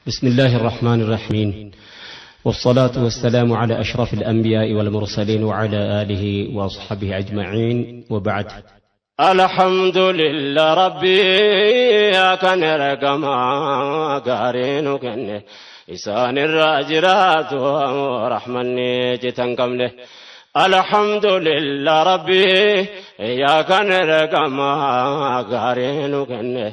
بسم الله الرحمن الرحيم، والصلاة والسلام على أشرف الأنبياء والمرسلين وعلى آله وأصحابه أجمعين، وبعد. الحمد لله ربي كان رقما قارين كن إسان الراجرات ورحمني جتن قمله. الحمد لله ربي يا كان رقما قارين كن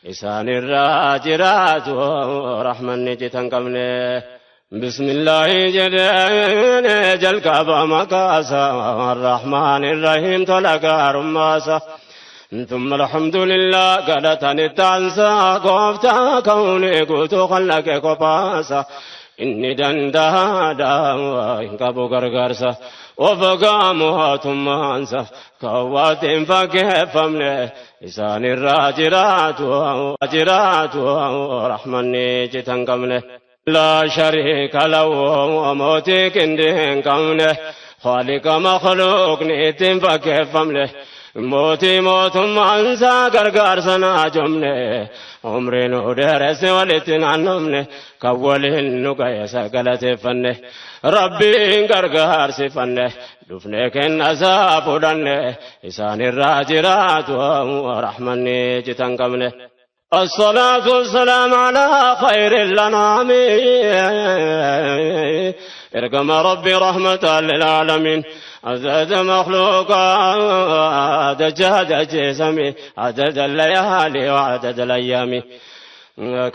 إسان الراجرات ورحمني جتن قمله. بسم الله جل جل كعبة مكاسا الرحمن الرحيم تلقى رماسا. ثم الحمد لله قالتني التعنسا قفتا كوني قلت خلق قفاسا إني دندا دا إن كابو غرغرسا وفقامها ثم أنسى كوات فكيف إسان الراجرات وأجرات ورحمني جتن قمله. لا شريك له وموتك اندين قمله خالق مخلوق نيتم فكيف له موتي موت مانسا غرغر سنا جمله عمري نو درس ولتن عنمنه كولين نقيس غلطفنه ربي غرغر سفنه دفنه كن عذاب ودنه إسان الراجرات ورحمني جتن قمله. الصلاة والسلام على خير الأنعام ارقم ربي رحمة للعالمين عدد مخلوقات جهد جسمي عدد الليالي وعدد الأيام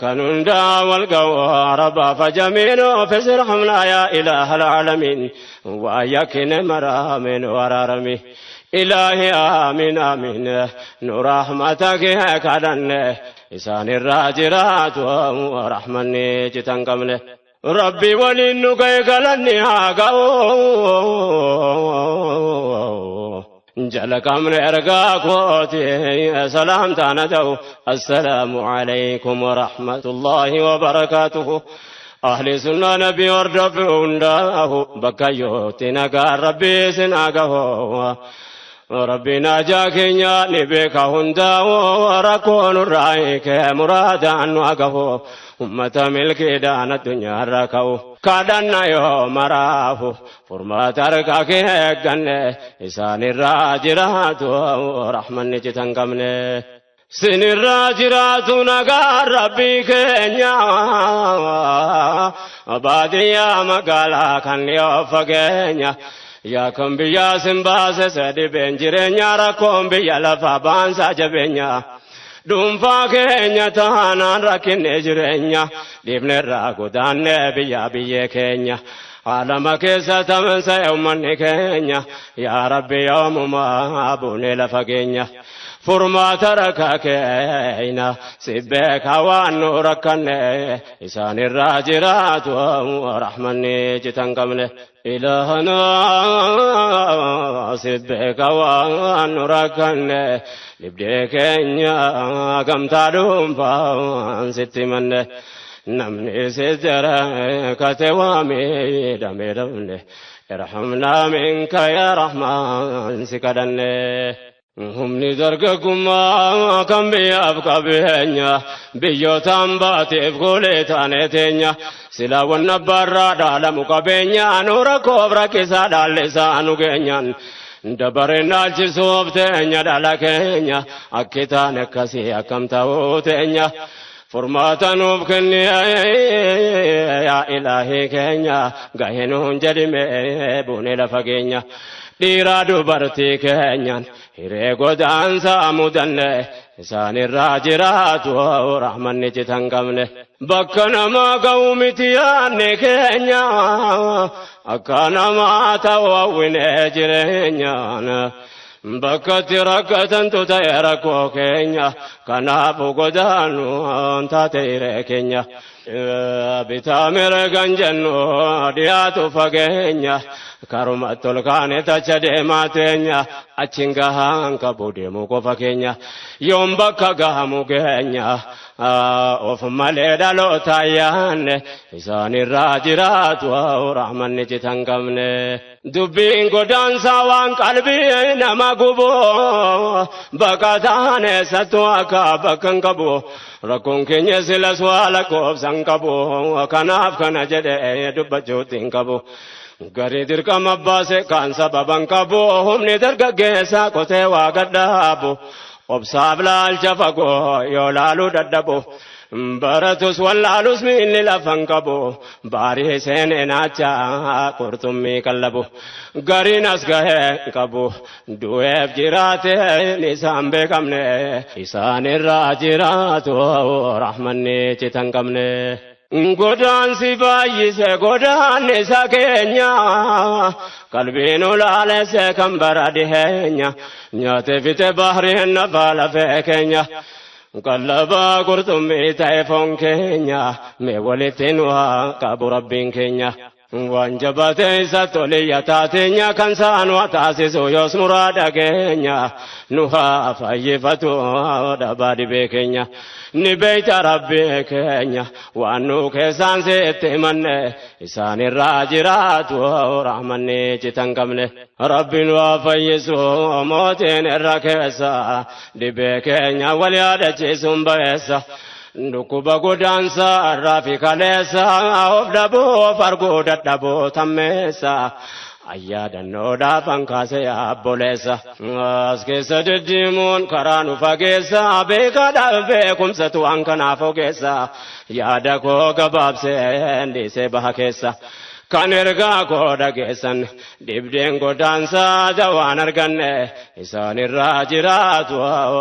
كانوا دعوا والقوى ربا فجميل في رحمنا يا إله العالمين ويكن مرامن ورارمي إلهي آمين آمين نور رحمتك كدن إسان الراجرات ورحمني جتن قمله. ربي ولنك قلني هاقو جلك من إرقاكوتي سلام تاندو. السلام عليكم ورحمة الله وبركاته. أهل سنة نبي وردفون داه بكيوتنا قال ربي سناقه ربنا جاكينيا نبيك هندا وركون الرأيك مرادا وقفو أمة ملك دان الدنيا ركو كادنا يوم رافو فرما تركك جنة إسان الراجرات ورحمن جتن قمنه سن الراجرات نقار ربي كينيا باديا مقالا كان يوفقينيا يا كم بيا سمباس سدي بنجرنيا ركوم بيا لفا بانسا جبنيا دون كينيا تانا ركن جرنيا دبن راكو دان بيا بيا كينيا عالم كيسا تمنسا يوم كينيا يا ربي يوم ما أبوني لفقينيا فرما تركا كينا سبك وانو ركنه إسان الراجرات ورحمني جتن قمله. إلهنا سبك وانو ركنه لبديكينيا قمتا دوم ستي منه نمني سجرة كتوامي دمي دمنه ارحمنا منك يا رحمن سكدنه. هم نزرقكما كم بيابك بينيا بيوتان باتف قولتان تينيا سلا والنبرا دالمك بينيا نورا كوبرا كيسا دالسانو كينيا دبرنا الجسوب تينيا دالكينيا أكتان كسي أكم تاو تينيا فرماتا نوبكني يا إلهي كينيا غهنون جرمي بوني لفقينيا dhiiraa dubartii keenyaan hiree godaansaa mudanne isaan irraa jiraatu rahmanni citan qabne bakka namaa ga'u miti yaanne keenya akka namaa ta'u hawwine jireenyaan bakkatti rakkatantu ta'e rakkoo keenya kanaafu godaanu taate hiree keenya bitaa mirgan jennu dhiyaatu fageenya karuma tolkaane tacha deemaa teenya achiin gahaan qabu deemuu qofa keenya yoom bakka gahamu keenya of malee dhaloota yaanne isaan irraa jiraatu rahmanni citan qabne dubbiin godaansaa waan qalbii nama gubu bakka taane sattu akka bakka hin qabu rakkoon keenya silas waa lakkoofsan quban qabu kanaaf kana jedhe dubbachuutti hin qabu. Gari dirqama baase kaan sababan qabu humni dargaggeessa qotee waa gadhaabu obsaaf laalcha fagoo yoo laaluu dadhabu. Baratus wallaalus miilli lafan qabu baarii seenee naacha qurxummii kallabu gariin as gahee qabu du'eef jiraate isaan beekamne isaan irraa jiraatu rahmanni citan qabne. Godaansi baay'ise godaannisa keenya qalbiin ulaalesse kan bara dhiheenya nyaate fite bahriin nafa lafee keenya. Qallabaa qurxummii ta'e foon keenya mee walitti nu haa qabu rabbiin keenya. Waan jabaate isa toliyya taateenya kan saan waa taasisu yoos muraada keenya nu haa fayyifatu dhabaa dhibee keenya. Ni beeyta rabbii keenya waan nu keessaan sitti himanne isaan irraa jiraatu rahmanni citan qabne. Rabbiin waa fayyisu mootiin irra keessa dhibee keenya wal yaadachiisuun ba'eessa. Dhukkuba godaansa irraa fi kaleessa of dhabuu farguu dadhabuu tammeessa. Ayyaadannoo kaase abboleessa. As keessa deddeemuun karaa nu fageessa beekaadhaaf beekumsatu waan kanaaf ogeessa. Yaada koo gabaabsee dhiisee baha keessa. Kan ergaa koo dhageessan dhibdeen godaansaa dawaan arganne isaan irraa jiraatu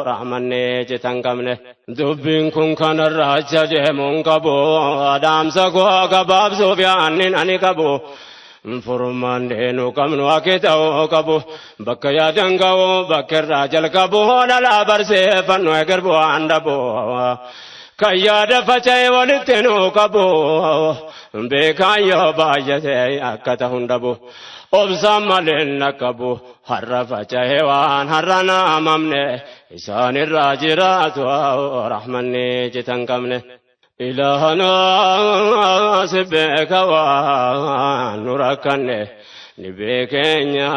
rahmanni citan qabne. Dubbiin kun kanarraa acha deemuun qabu dhaamsa koo gabaabsuuf yaannin ani qabu. Furmaan deenu qabnu akka ta'uu qabu bakka yaadan ga'u bakka irraa jalqabu dhalaa barseeffannu eger bu'aan dhabu. Kan yaada faca'e walitti nu qabu beekaan yoo baay'ate akka ta'u dhabu. Obsaan malee naqabu har'a faca'e waan har'a naamamne isaan irraa jiraatu rahmanni citan qabne. Ilaahana si beeka waan nu rakkanne ni beekeenya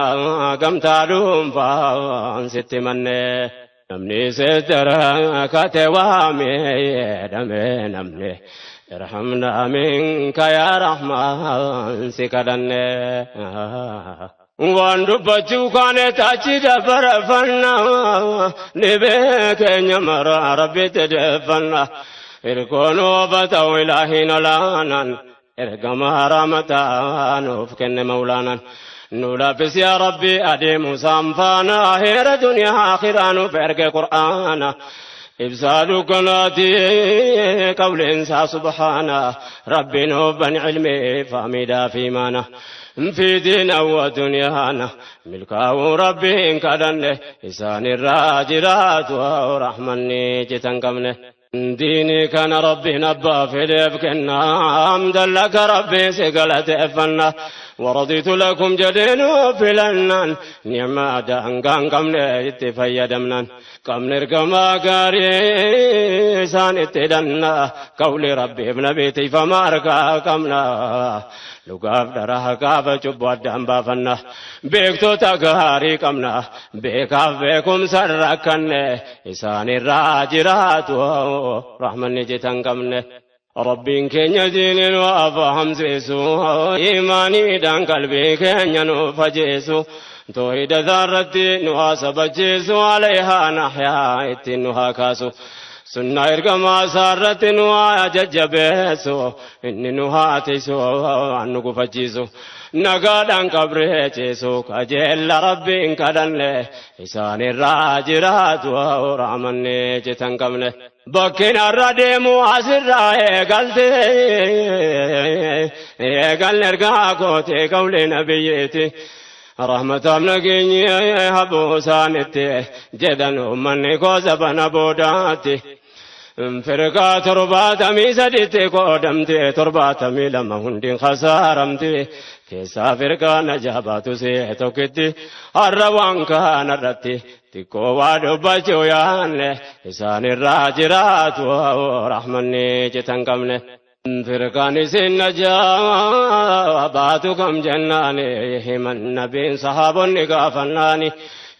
gamtaa dhuunfaan sitti manne. Namni seddara kate waamee jedhame namni irhamna minka yaa rahmaan si kadhanne. Waan dubbachuu kaane taachi dabarfanna ni beekeenya mara rabbitti deeffanna. Irkoon obata'u ilaahiin olaanaan ergama rahmataa nuuf kenne maulaanaan. Nu laaffis yaa rabbi adeemu saanfaana heera duniyaa akhiraa nuuf erge qur'aana. Ibsaa dukkanaati qawleensaa subhaana rabbi nuuf ban ilmii fahmiidhaa fi imaana. في دينا ودنيانا ملكاه ربي كدنه إسان الراجرات ورحمني جتن قمنه ديني كان ربي نبا في لبكنا حمدا لك ربي سقلت أفنا ورضيت لكم جدين في لنن نعم دانقان قمنا اتفيدمنا قمنا رقما قاري سان اتدنا قولي ربي ابن بيتي فما رقا قمنا Lugaaf dara gaafa cubbuu addaan baafanna beektota gaarii qabna beekaaf beekumsa rakkanne isaan irraa jiraatu rahmanni jitan qabne. Rabbiin keenya diiniin waa fahamsiisu imaaniidhaan qalbii keenya nu fajeessu toohida isaarratti nu haa sabachiisu alayhaa nahyaa ittiin nu haa kaasu. Sunna ergamaa isaarratti nu haa jajjabeessu inni nu haa tiisu waan nu gufachiisu nagaadhaan qabree ceesu kajeella rabbiin kadhanne isaan irraa jiraatu rahmanni citan qabne. Bakkin har'a deemu asirraa eegalte eegalne ergaa kootee qawlee nabiyyeeti. Rahmataaf nageenyi habuu isaanitti jedhan uummanni koo zabana boodaatti. Firqaa 73tti qoodamte 72 hundiin khasaaramte keessaa firqaa najaa baatu see tokkitti har'a waan kanarratti xiqqoo waa dubbachuu yaanne isaan irraa jiraatu rahmanni citan qabne. Firqaan isin najaa baatu kam jennaani himan nabiin sahaabonni gaafannaani.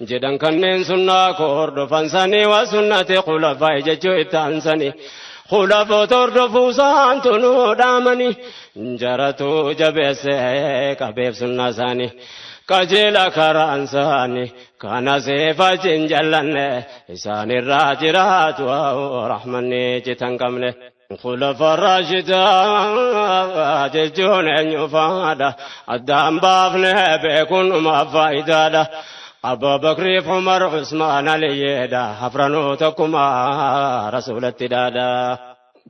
Jedhan kanneen sunnaa koo hordofan sanii waa sunnati khulafaa jechuu itti aansanii. Khulafoota hordofuu isaantu nu dhaamani jaratu jabeesse qabeef sunnaa isaanii. Qajeela karaan isaanii kana seefachiin jallanne isaanirraa jiraatu rahmanni citan qabne. Khulafa raashidaa jechuun eenyu faadha addaan baafne beekuun dhumaaf faayidaadha. Abaa Bakriif Umar Usmaan Aliyyeedha hafranuu tokkuma rasuulatti dhaadha.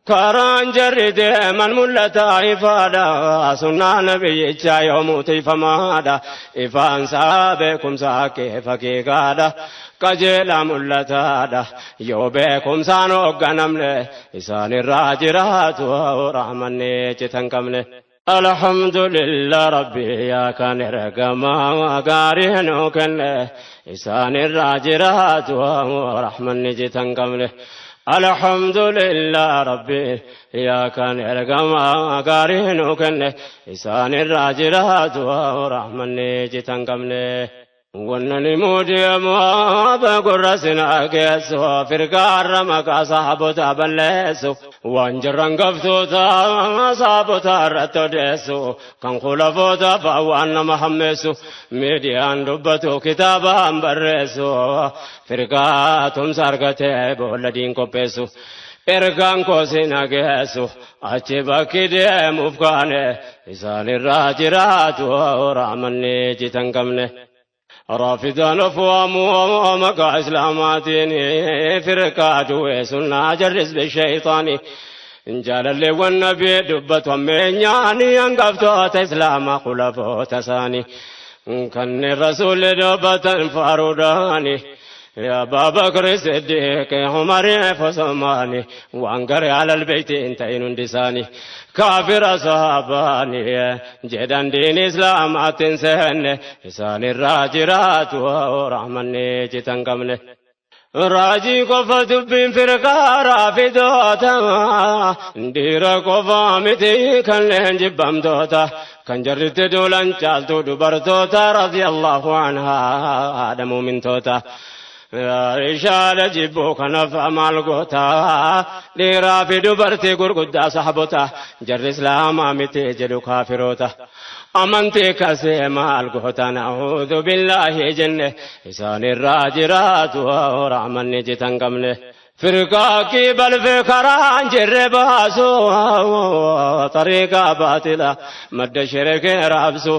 Karaan jarri deeman mul'ataa ifaadha sunnaa nabiyyichaa yoomuu tiifamaadha ifaansaa beekumsaa kee fakiikaadha qajeelaa mul'ataadha yoo beekumsaan hoogganamne isaanirraa jiraatu rahmanni citan qabne. Alhamdulillah rabbi yaa kan ergamaa gaarii nuu kenne isaanirraa jiraatu rahmanni citan qabne. Alhamdulillah rabbi yaa kan ergamaa gaarii nuu kenne isaanirraa jiraatu rahmanni citan qabne. Wannan mudiyamu gurra sinaa geessu firgaarra maqaa sahaabota balleessu waan jirran gaftoota sahaabota irratti odeessu kan khulafoota fa'a waan nama hammeessu miidiyaan dubbatu kitaabaan barreessu firgaa tumsa argatee boolla diin qopheessu. Ergaan koo sina geessu achi bakki deemuuf kaane isaanirraa jiraatu rahmanni citan qabne. رافضان فوامو مقا إسلاماتين فرقات وسنة جرس بالشيطان جال اللي والنبي دبت ومن ينقفتوت إسلام خلفوت ثاني كان الرسول دبت فاروداني يا أبا بكر الصديق عمر فسماني وانقر على البيت انتين دساني كافر صحاباني جدان دين اسلام اتنسن لسان الراجرات ورحمن جتن قمله راجي قفت بين فرقا رافضوتا دير قفا متي كان جبم دوتا كان جرت دولان چالتو دبرتوتا رضي الله عنها آدم من توتا Rishaala jibbuu kanaaf maal goota dhiiraa fi dubartii gurguddaa sahaabota jarri islaamaa miti jedhu kaafiroota amantii kasee maal goota na'uudhu billaahi jenne isaanirraa jiraatu rahmanni citan qabne. Firqaa balfee karaan jirre baasu tariiqaa baatila madda shirkee raabsu.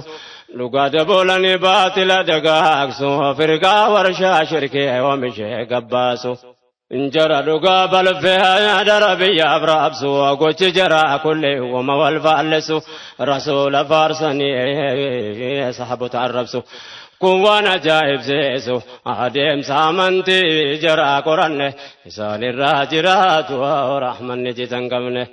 Dhugaa daboolanii baatila dagaagsu firqaa warshaa shirkee oomishee gabbaasu. Jara dhugaa balfee dara biyyaaf raabsu gochi jara kullee uuma wal faallesu rasuula faarsanii sahaabota arrabsu. Kun waan ajaa'ibsiisu adeemsa amantii jara qoranne isaanirraa jiraatu rahmanni citan qabne.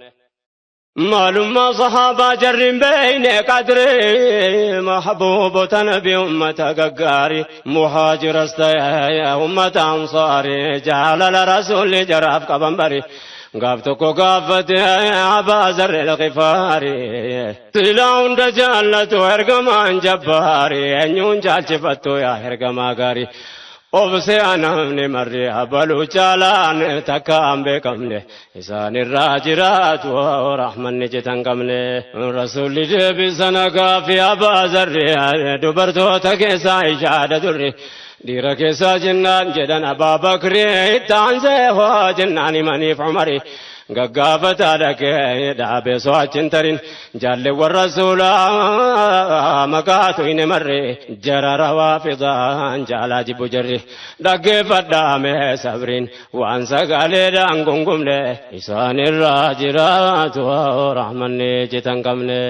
معلوم صحابة جرين بين قدري محبوب نبي أمة ققاري مهاجر استيا أمة أنصاري جعل الرسول جراف قبنبري قافتك قافت أبا زر الغفاري تلاون دجالة هرقمان جباري أنيون جالشفتو يا هرقما قاري Obse anamni marri abalu caalaan takkaan beekamne isaanirraa jiraatu rahmanni citan qabne. Rasuulli deebisana gaaffii abbaa zarri dubartoota keessaa ishaadha durri dhiira keessaa jennaan jedhan Abaa Bakri ittaan seehoo jennaan himaniif Umari. Gaggaafata dhaqee dhaabee so'achiin tarin jaalleewwan rasuulaa maqaatu hin marre jara rawaafidaan jaalaa jibbu jarri dhaggeeffadhaame sabriin waan sagaleedhaan gungumne isaanirraa jiraatu rahmanni citan qabne.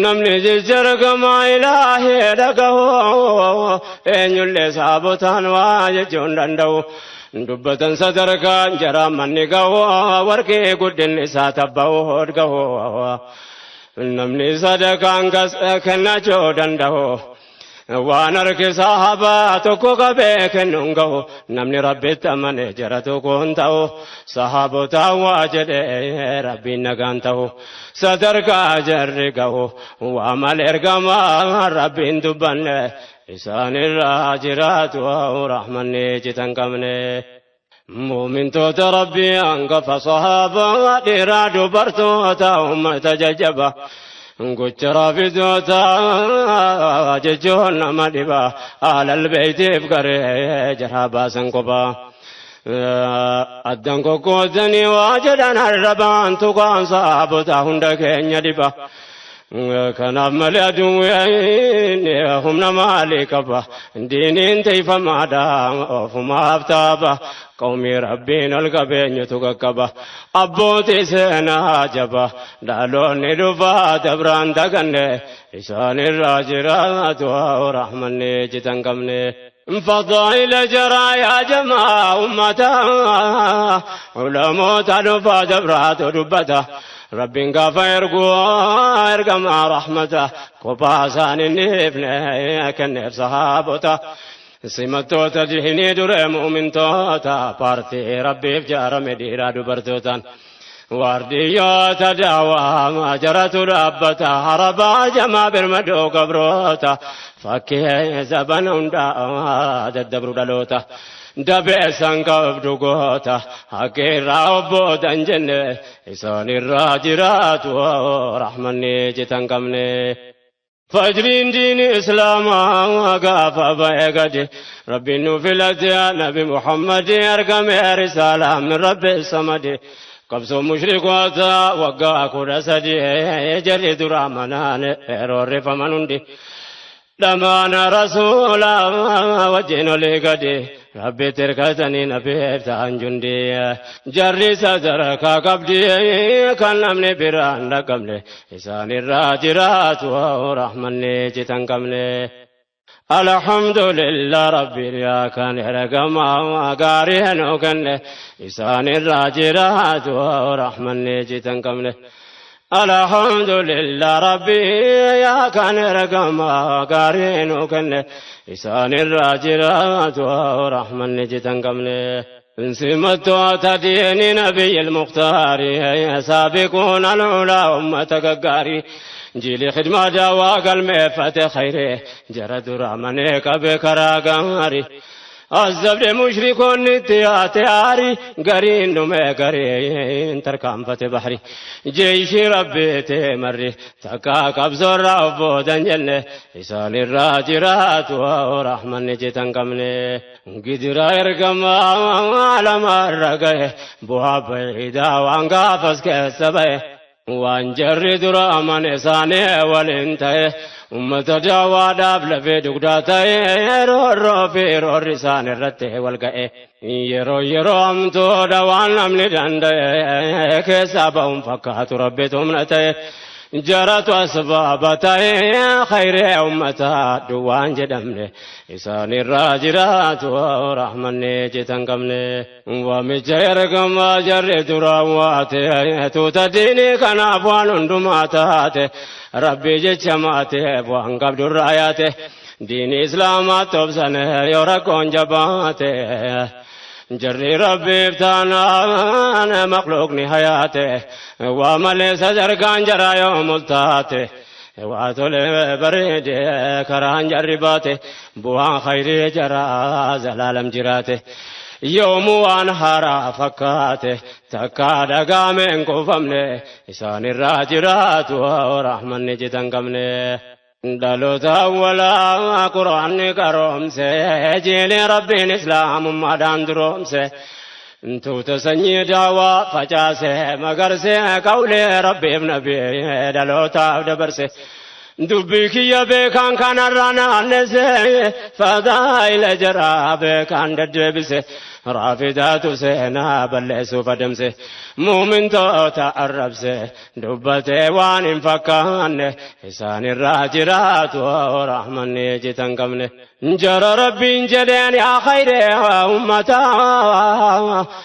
Namni jijjargamaa ilaahee dhagahu eenyullee saabotaan waa jechuun danda'u. Dubbatan sadarkaan jara manni gahu warqee guddinni isaa tabba'u hodgahu. Namni sadarkaan kennachuu danda'u waan harki sahabaa tokko qabee kennuun gahu namni rabbitti amane jara tokko hin ta'u sahabotaan waa jedhee rabbiin nagaan ta'u sadarkaa jarri gahu waa malee ergamaa rabbiin dubbanne. Isaanirraa jiraatu rahmanni citan qabne. Mu'mintoota Rabbii hangafa sahaabaa dhiiraa dubartoota ummata jajjaba. Gocha raafidoota jechuun nama dhiba alal beeytiif garee jaraa baasan kophaa. Addan kokkootanii waa jedhan arrabaan tuqaan sahaabota hunda keenya dhiba. Kanaaf malee aduun humna maalii qaba? Diiniin teeffamaadha ofumaaf taaba. Qawmii Rabbiin ol qabeenyutu qaqqaba. Abbootii seenaa jaba dhaloonni dhufaa dabraan daganne isaanirraa jiraatu rahmanni jitan qabne. فضائل جرى يا جماعة أمتا علماء دفا دبرات دبتا ربين قافا يرقوا يرقما رحمته قباسان النفن كنف صحابته سمتوتا جهني در مؤمن توتا بارتي ربي فجار مديرا دبرتوتا وارديات دعوة ما جرت ربتا هربا جما برمدو قبروتا فكي زبن دبر دلوتا دبسان قبدو قوتا حقي ربو دنجن إسان الراجرات ورحمني جتن قمني فجرين دين إسلام وقاف بيقدي ربي نفلت يا نبي محمد أرقم رسالة من رب الصمد قبضوا مشركوتا وقاكو رسدي جري درامنان رور فمنندي دمان رسولا وجين لقدي ربي تركتني نبي افتان جندي جري سدرك قبدي كان نمني بران رقمني إسان الراجرات ورحمني جتن قمني الحمد لله ربي يا كان رقما قارئ وكن إسان الراجرات ورحمني جتن قمني الحمد لله ربي يا كان رقما قارئ وكن إسان الراجرات ورحمني جتن قمني سمت دين نبي المختار سابقون العلا أمة قاري جيل خدمة دوا قلمي فتح خيره جرى درامني كبكرا قمري الزبد مشركون تياتي قرين نمي قرين تركام فتح بحري جيش ربي تمري تكا قبض ربو دنجل إسان الراجرات ورحمن جتن قمني قدر يرقم على مرقه بوها بعيدا وانقافز كسبه وانجر دراما إساني والانتهي أمة جواد أبل في دقداتي رو في رسان الرته والقئ يرو يرو أمتو دوان أمني دندي كسابهم فكات ربي تمنتي جرت أسبابتي خير أمتا دوان جدمني إسان الراجرات ورحمني جتن قمني ومجيركم جر دراواتي توتديني كان أفوان دماتاتي ربي جتشماتي بوان قبل الراياتي دين إسلامات تبسني يوركون جباتي جري ربي ابتانا مخلوق نهاياته وما ليس زرقان جرى يوم التاته واتولي بريد كران جرباته بوان خيري جرى زلالم جراته يوم وانهارا فكاته تكاد قامن كفمني إسان الراجرات ورحمن جتن قمني دلوتا ولا قرآن كرمسي جيل ربي الإسلام مدان درومسي تو تسني دعوة فجاسي مغرسي قولي ربي نبي دلوتا دبرسي دبيك يا بكان كان رانا نسي فضايل جرى بكان ددبسي رافدات سينا بلسو فدمسي مؤمن توتا الربسي دبتي وان فكان إسان الراجرات ورحمن جتن قمني جرى ربي جدين يا خير أمتا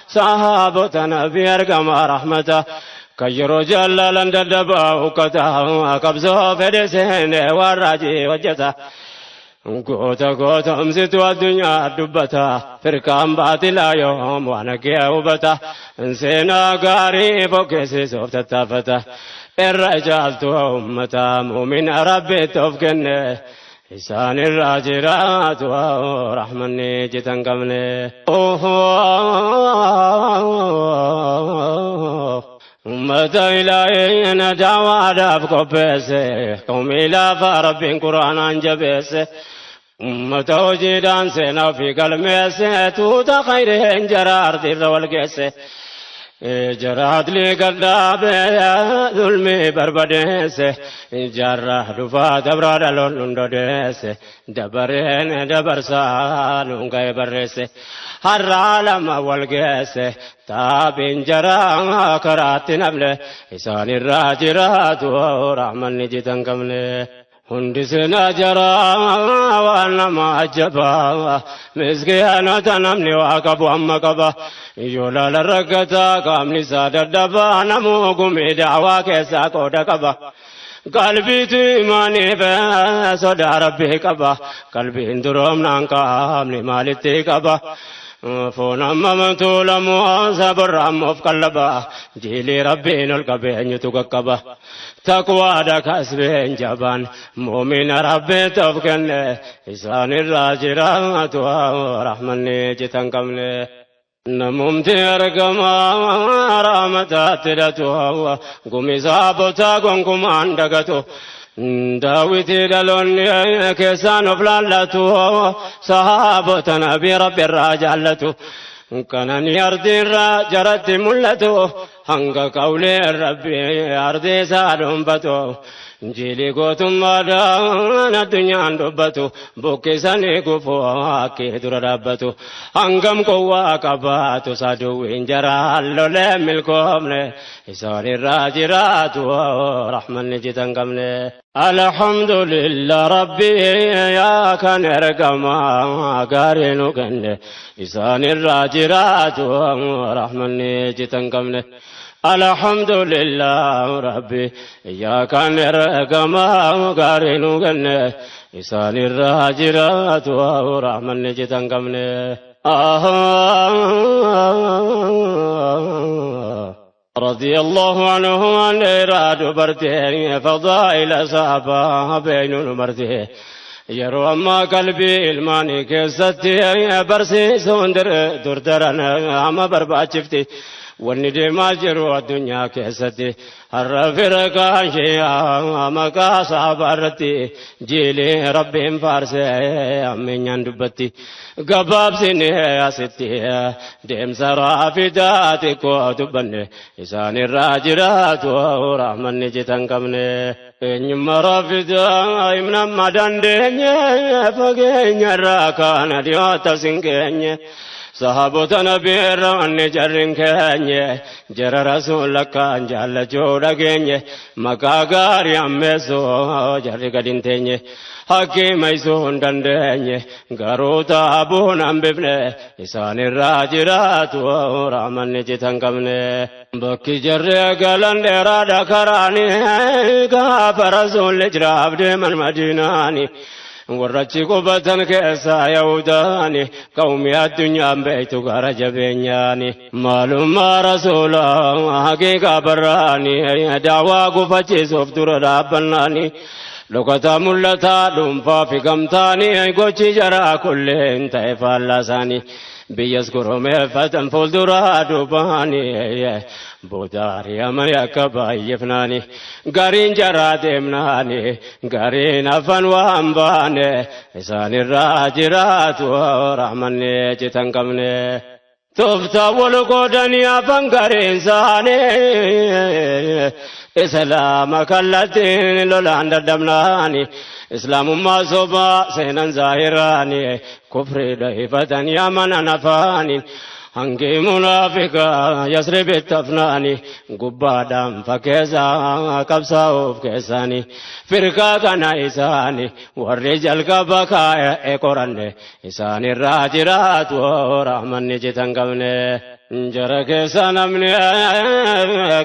صحابة نبي أرقم رحمته كيرو جلالا ددبا وكتا قبضو فدسين والراجي وجتا قوتا قوتا أمزت والدنيا دبتا فرقان باطلا يوم وانا كيوبتا انسينا قريب وكسي سوف تتافتا الرجال أمتا مؤمن ربي توفقني Isaan irraa jiraatu rahmanni jitan qabne. Ummata ilaahina daawaadhaaf qopheesse, qawmii laafaa Rabbiin Quraanaan jabeesse. Ummata hojiidhaan seenaa ofii galmeesse, tuuta khayreen jara ardiirra wal geesse. Jara adlii gadhaabe zulmii barbadeesse, jaarraa dhufaa dabraa dhaloon hundodeesse, dabareen dabarsaa nuun ga'e barreesse. Har'aa lama wal geesse, taabiin jaraa karaatti nafne, isaan irraa jiraatu rahmanni jitan qabne. Hundi seenaa jaraa waan nama ajjabaa, miskiinota namni waa qabu amma qaba. Yoo laala rakkataa qaamni isaa dadhabaa, namuu gumii daawaa keessaa qooda qaba. Qalbiitu imaanii sodaa Rabbii qaba. Qalbiin duroomnaan qaamni maalitti qaba? Foon amma tuulamu sabarra ammoo of qallaba. Jiilii Rabbiin ol qabe eenyutu qaqqaba? Taqwaadha kasbeen jabaan muumina Rabbiitti of kenne, isaan irraa jiraatu rahmanni citan qabne. Namumti argamaa rahmataatti hidhatu, gumi saabotaa gonkumaan dagatu. Daawwitii dhaloonni keessaan of laallatu, sahaabota nabii Rabbi irraa jaallatu. Kanani ardiirraa jaratti mul'atu, hanga qawlee Rabbi ardii isaa dhuunfatu. Jiilii gootummaadhaan addunyaan dubbatu, buqqisanii gufuu akkee dura dhaabbatu. Hangam qowwaa qabaatu saduwwiin jaraan lolee milkoomne, isaan irraa jiraatu rahmanni jitan qabne. Alhamdulillah Rabbi yaa kan ergamaa gaarii nu kenne, isaan irraa jiraatu rahmanni jitan qabne. Alhamdulillah Rabbi yaa kan ergamaa gaarii nu kenne, isaan irraa jiraatu rahmanni jitan qabne. رضي الله عنه عن إراد برته فضائل صحابة بين مرته. Yeroo ammaa qalbii ilmaanii keessatti barsiisuun durdaran amma barbaachifti. Wanni deemaa jiru addunyaa keessatti har'a firqaan shi'aa maqaa sahabaa irratti jiilee Rabbiin faarsee ammeenyaan dubbatti. Gabaabsine asitti deemsa raafidaa xiqqoo dubbanne, isaan irraa jiraatu rahmanni jitan qabne. Eenyummaa raafidaa himna amma dandeenye, fageenya irraa kaana dhiyoota sin geenye. Sahaabota nabii irra wanni jarrin keenye, jara rasuula kaan jaallachuu dhageenye, maqaa gaarii ammeessuu jarri gad hin teenye. Hakkii maysuu hin dandeenye, garuu taabuun hambifne, isaan irraa jiraatu rahmanni citan qabne. Bakki jarri galan dheeraadha karaani, gaafa rasuulli jiraaf deeman Madiinaani. Warrachi qubatan keessaa Yahudaani, qawmii addunyaan beektu gara jabeenyaani. Maalummaa rasuulaa haqiiqaa barraani, daawaa gufachiisuuf dura dhaabbannaani. Dhokataa mul'ataa dhuunfaa fi gamtaani, gochi jaraa kulleen ta'e faallaa isaanii. Biyyas goromeeffatan fuulduraa duubaani, booda ari'amanii akka baay'ifnaani. Gariin jaraa deemnaani, gariin hafan waan baane, isaan irraa jiraatu rahmanni citan qabne. Tooftaa wal qoodanii hafan gariin isaanii, islaama kallattiin lolaan dadhabnaani. Islaamummaa sobaa seenan zaahiraani, kufrii dhahifatanii amanan afaaniin. Hangi munaafiqaa Yasribitti hafnaani, gubbaadhaan fakkeessaa qabsaa'uuf keessaani. Firqaa kana isaani warri jalqaba kaa'e qoranne, isaan irraa jiraatu rahmanni citan qabne. Jara keessa namni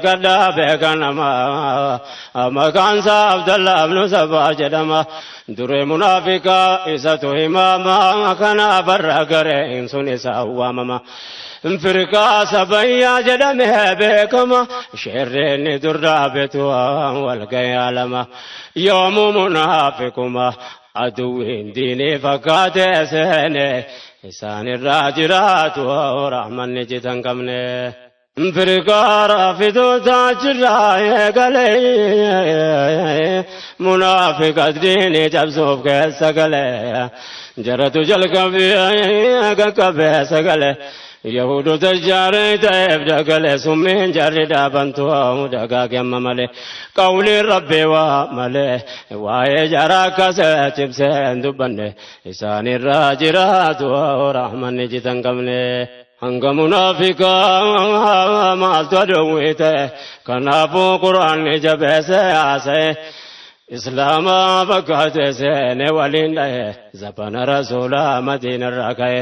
gaddaa beekan nama maqaan isaa Abdallah ibnu Sabaa jedhama. Duree munaafiqaa isatu himama, kanaaf barra gareen sun isaa waamama. Firqaa sabayyaa jedhamee beekama, sheerreen dur dhaabetu wal ga'ee alama. Yoomuu munaafiquma Aduwwiin diinii fakkaatee seene isaanirraa jiraatu rahmanni citan qabne. Firqaara fidoota achirraa eegalee munaafiqas diinii cabsuuf keessa galee jaratu jalqabee qaqqabee sagalee. Yahudoota jaaree ta'eef dagalee summiin jarri dhaabantu dagaage amma malee qawliin rabbii waa malee waa'ee jaraa akkasee cimsee hin dubbanne isaanirraa jiraatu rahmanni citan qabne. Hanga munaafiqaa maaltu aduwwii ta'e kanaafuu quraanni jabeessee haasa'e. Islaama fakkaate seene waliin dha'e zabana rasuulaa madiinarraa ka'e.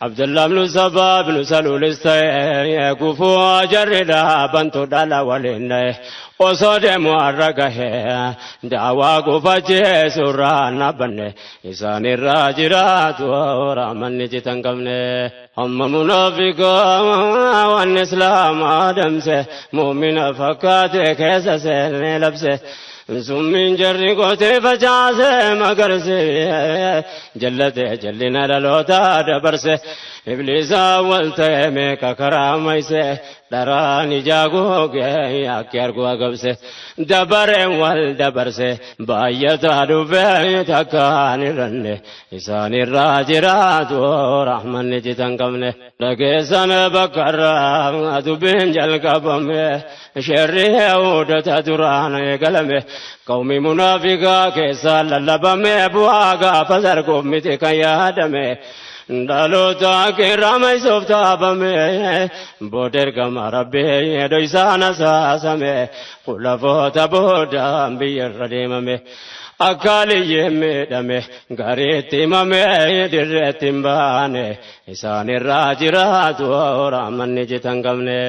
Abdullah ibn Saba ibn Saluulis ta'e gufuu jarri dhaabantu dhala waliin dha'e osoo deemu har'a gahe daawaa gufachiisurraa dhaabbanne isaanirraa jiraatu rahmanni citan qabne. Amma munaafiqaa waan islaamaa damse mu'mina fakkaate keessa seenee labse. Summiin jarri gootee facaase magarse jallate jallina dhaloota dabarse ibliisa wal ta'e meeqa karaa mayse dharaan ijaa googee akki argu agabse dabareen wal dabarse baay'ataa dhufee takkaan irranne isaanirraa jiraatu rahmanni citan qabne dhageessan bakkarraa dubbiin jalqabame sherri yahudoota duraan eegalame qawmi munaafiqaa keessaa lallabame bu'aa gaafa sarguuf miti kan yaadame. Dhaloota kirama isuuf taabame booda ergama rabbii edoo isaan asaasame khulafoota boodaan biyyarra deemame. Akka aliyyeen miidhame gariitti himame dirreetti hin baane isaanirraa jiraatu rahmanni citan qabne.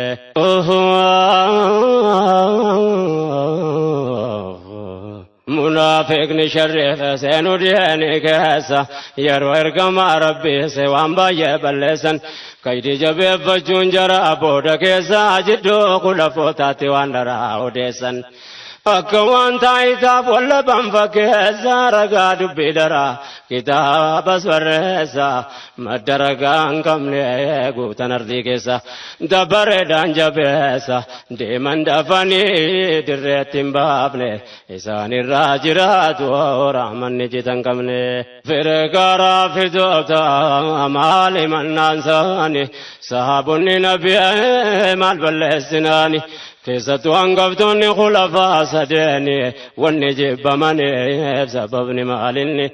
Munaafiqni sharriif seenuu dhiyeeni keessa yeroo ergama rabbii se waan baay'ee balleessan kaydii jabeeffachuun jara booda keessa jidduu khulafootaatti waan daraa odeessan. Akka waan taayitaaf wallaban fakkeessa ragaa dubbii daraa kitaabas barreessa madda ragaa hin qabne guutan ardii keessa dabareedhaan jabeessa deeman dafanii dirreetti hin baafne isaanirraa jiraatu rahmanni citan qabne. Firqaaraa fidoota maal himannaan saani sahaabonni nabii maal balleessinaani. Keessattuu hangaftoonni khulafaa sadeeni wanni jibbamaniif sababni maalinni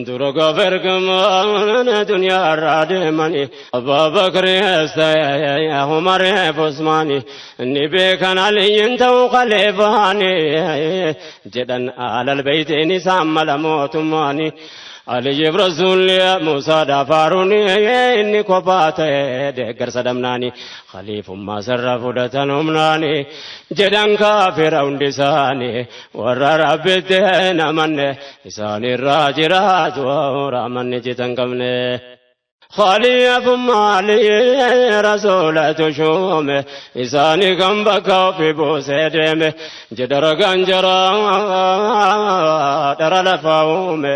dura gaafa ergamaan duniyaarraa deemani Abbaa Bakriis ta'e Umariif Usmaani ni beekan Aliyyiin ta'uu khaliifaani jedhan alal beeytiin isaan mala mootummaani. Aliyyiif rasuulli Muusaadhaaf Haaruun inni kophaa ta'e deeggarsa dhabnaani khaliifummaa sarara fudhatan humnaani jedhan kaafira hundi isaanii warra rabbitti hin amanne isaanirraa jiraatu rahmanni citan qabne. Khaliifummaa Aliyyi rasuulatu shuume isaanii kan bakka ofii buusee deeme jedha ragaan jaraa dhara lafaa uume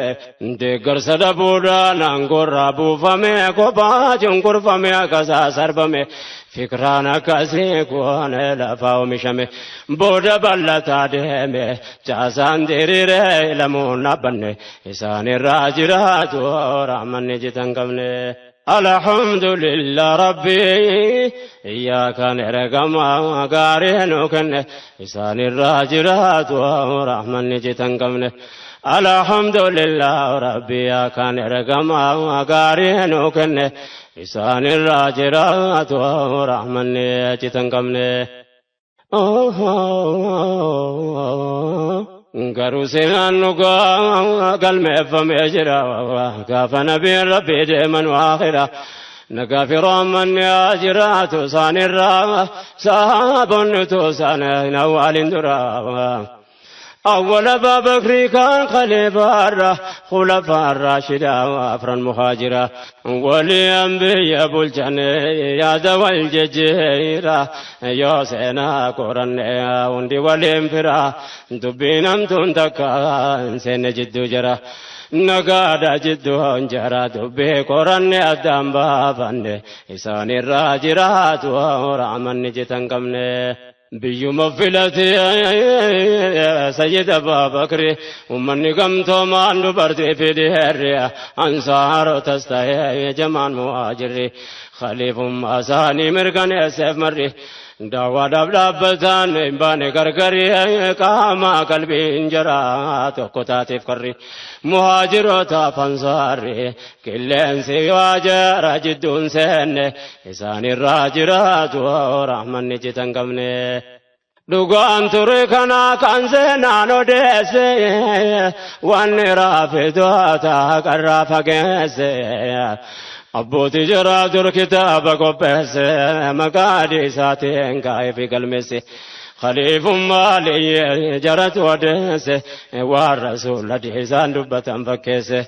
deeggarsa dhabuudhaan aangoorraa buufame kophaa cunqurfame akkasaa sarbame fikraan akkasii kun lafaa oomishame booda bal'ataa deeme caasaan diriiree lamuun dhaabbanne isaanirraa jiraatu rahmanni citan qabne. Alhamdulillah rabbi iyyaaka ergama gaarii nu kenne isaanirraa jiraatu rahmanni citan qabne. Alhamdulillah rabbi iyyaaka ergama gaarii nu kenne isaanirraa jiraatu rahmanni citan qabne. Garuu seenaan dhugaa galmeeffamee jira gaafa nabiin rabbii deeman waakhira nagaa fi rahmanni haa jiraatu isaanirraa sahaabonni utuu isaan hin awwaalin dura. أول أبا بكر كان خليفة خلفاء الراشدة وأفرا مهاجرة ولأنبياء بلجن يا ذوي الجزيرة يا سينا قرن وندي والإنفرا دبينم تنتكا سين جدو جرا نقاد جدو جرا دبي قرن أدم بابن إسان الراجرات ورعمن جتن قمن biyyuma filatee sayyid Abbaa Bakri ummanni gamtoomaan dubartii fi dhiirri ansaarotas ta'ee jamaan muhaajirri khaliifummaa isaanii mirkaneesseef marri daawwaadhaaf dhaabbataan hin baane gargari qaama qalbiin jara tokko taateef karri muhaajirootaaf ansaarri qilleensi waa jara jidduun seenne isaanirraa jiraatu rahmanni citan qabne. Dhugaan ture kana kan seenaan odeesse wanni raafitoota qarraa fageesse. Abbootii jaraa dur kitaaba qopheesse maqaa isaatiin kaa'ee fi galmeesse. Khaliifummaa liyyee jaratu odeesse waan rasuula isaan dubbatan fakkeesse.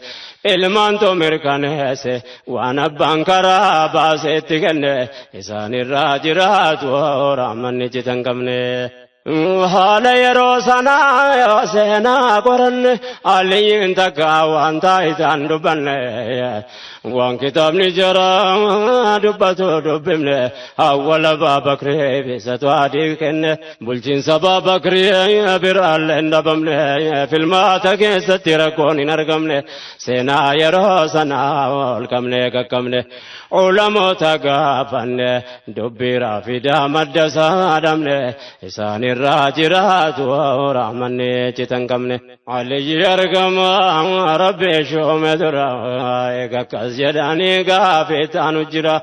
Ilmaantu mirkaneesse waan abbaan karaa baasee itti kenne isaanirraa jiraatu rahmanni citan qabne. Haala yeroo sanaa yoo seenaa qoranne aliyyiin takka waan taayitaan dubbanne waan kitaabni jara dubbatu dubbifne awwala Abbaa Bakrii bisatu adii kenne bulchiinsa Abbaa Bakrii biraallee hin dhabamne filmaata keessatti rakkoon hin argamne seenaa yeroo sanaa ol qabne qaqqabne ulamoota gaafanne dubbii raafidaa madda isaa dhabne isaanirraa jiraatu rahmanni citan qabne aliyyi argama rabbi shoome dura eega akkas jedhanii gaafii taanu jira.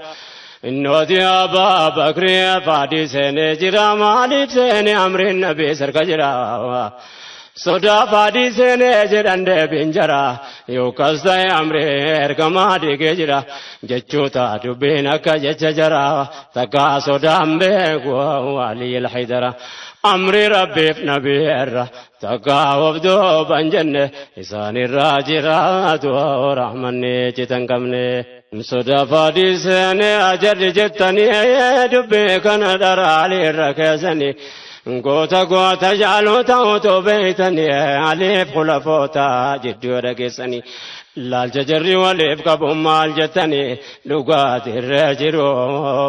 Innooti Abbaa Bakrii faadii seenee jira maaliif seenee amriin nabii sarka jira. Sodaa faadii seenee jedhan deebiin jara yookaas ta'e amrii ergamaa dhiigee jira jechoota dubbiin akka jecha jara takkaa sodaan beeku Aliyyil Haydara. Amri rabbiif nabii irra takkaa of duuban jenne isaanirraa jiraatu rahmanni citan qabne. Sodaa faadii seenee ajarri jettanii dubbii kana dharaalee irra keessanii. Goota goota jaalota otoo beeytanii aliif khulafoota jidduu dhageessanii laalcha jarri waliif qabu maal jettanii dhugaatirra jiru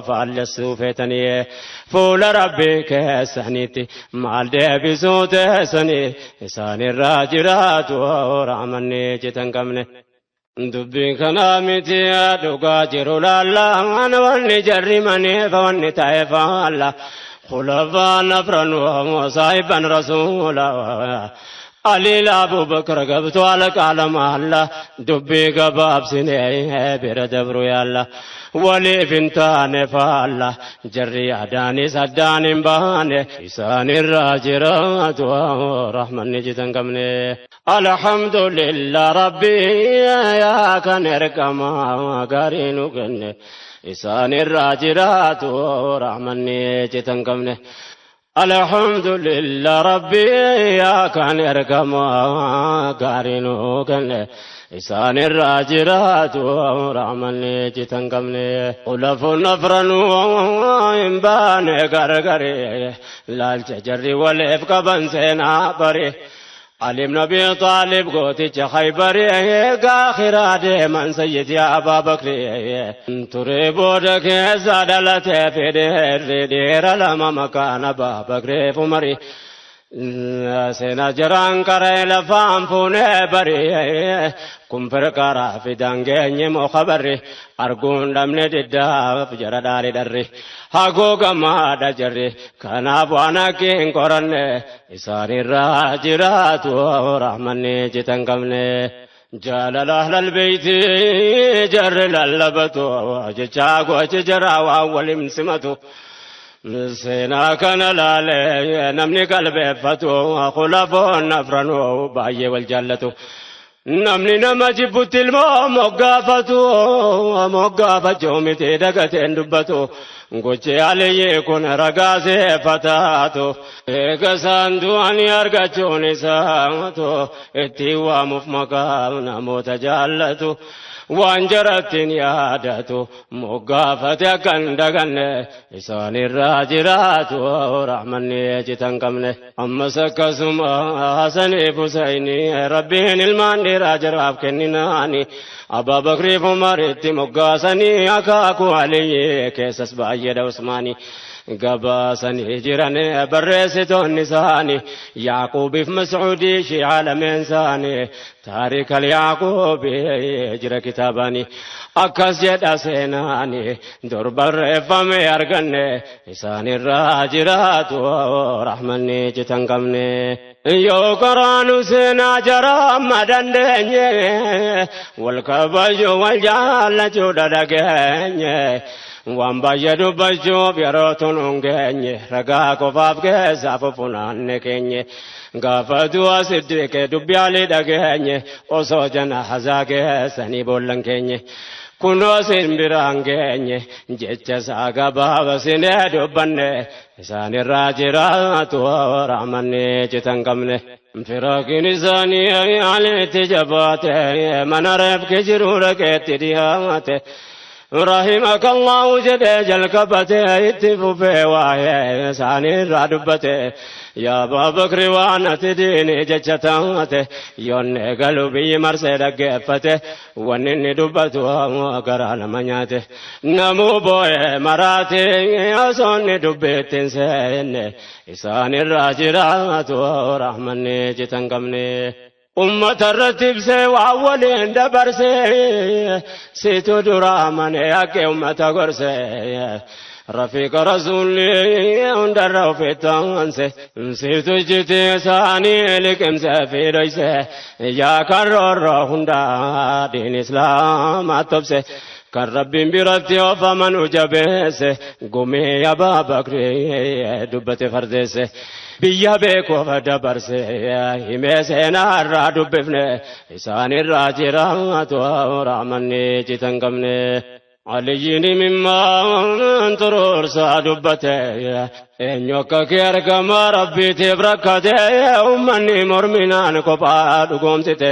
faallessuu feetanii fuula rabbii keessanitti maal deebisuu teessanii isaanirraa jiraatu rahmanni citan qabne. Dubbiin kanaa miti dhugaa jiru laallaan wanni jarri maneef wanni ta'e faalla. خلفاء نفرا وصاحبا رسولا علي أبو بكر قبت على كلام الله دبي قباب سنين بردبرو يالا ولي فنتان فالا جري أداني سداني باني إسان الراجرات ورحمن جتن قمني الحمد لله ربي يا كان ركما قارينو كني إسان الراجرات ورحمن جتن قمني الحمد لله ربي يا كان ركما قارينو كني إسان الراجرات ورحمن جتن قمني خلف نفرا وإنبان غرغري لالچ جري ولف قبن سينا بري علي بن أبي طالب قوتي خيبري آخرة من سيدي أبا بكر تريبودك زادلت في دير دير لما مكان أبا بكر فمري سينا جران كري لفام فوني بري كم فرقارا في دانجي مخبري أرجون دمني ددا فجر داري دري هاغوغا ما دجري كان أبوانا كين قرن إساني راجرات ورحمني جتن قمني جلال أهل البيت جر للبتو جاغو جرا وأول مسمتو seenaa kana laalee namni qalbeeffatu khulafoon afranuu baay'ee wal jaallatu. Namni nama jibbutti ilmoo moggaafatu moggaafachuu miti dagateen dubbatu. Gochi Aliyyi kun ragaa seeffataatu eega isaan du'anii argachuun isaatu ittiin waamuuf maqaa namoota jaallatu waan jarattiin yaadatu moggaafate akka hin daganne isaanirraa jiraatu rahmanni citan qabne. Ammas akkasuma Hasaniif Husaynii Rabbiin ilmaan dhiiraa jaraaf kenninaani Abbaa Bakriif Umaritti moggaasanii akaakuu Aliyyi keessas baay'eedha Usmaanii. Gabaasanii jiran barreessitoonni isaanii Yaaquubiif Mas'uudii shi'aa lameen isaanii taarikal Yaaquubii jira kitaabanii akkas jedha seenaanii dur barreeffame arganne isaanirraa jiraatu rahmanni citan qabne. Yoo karaanu seenaa jara amma dandeenye wal kabaju wal jaallachuu dhageenye. Waan baay'ee dubbachuuf yeroo tun hin geenye ragaa qofaaf keessaa fufunaanne keenye gaafa du'a Siddiqee dubbi Alii dhageenye osoo jana hazaa keessanii boollan keenye kunoo sin biraan geenye jecha isaa gabaaba sinee dubbanne isaanirraa jiraatu rahmanni citan qabne. Firaakiin isaanii Aliitti jabaate mana reefki jiru dhaqeetti dhiyaate. رحمك الله جدي جلقبته اتفوفي واهي ساني رادبته يا أبا بكر وانا تديني ججتاته يوني قلبي مرسي دقفته ونني دبته وقرانا منياته نمو بوي مراتي يصوني دبتين سيني إساني الراجرات ورحمني جتنقمني ummata irratti ibsee waan waliin dabarsee situ dura amanee akka ummata gorsee rafiiqa rasuulli hundarra ofitti aanse situ ijjiti isaanii liqimsee fi dhoyse yaa kan roorroo hundaa diin islaamaa tobse kan Rabbiin biratti oofaman jabeesse gumii Abaa Bakrii dubbate fardeesse. Biyya beekuuf dabarse himee seenaa irraa dubbifne isaanirraa jiraatu rahmanni citan qabne. Aliyyiin mimmaan xuruursaa dubbate eenyu akka kee argama Rabbiitiif rakkate ummanni morminaan kophaa dhugoomsite.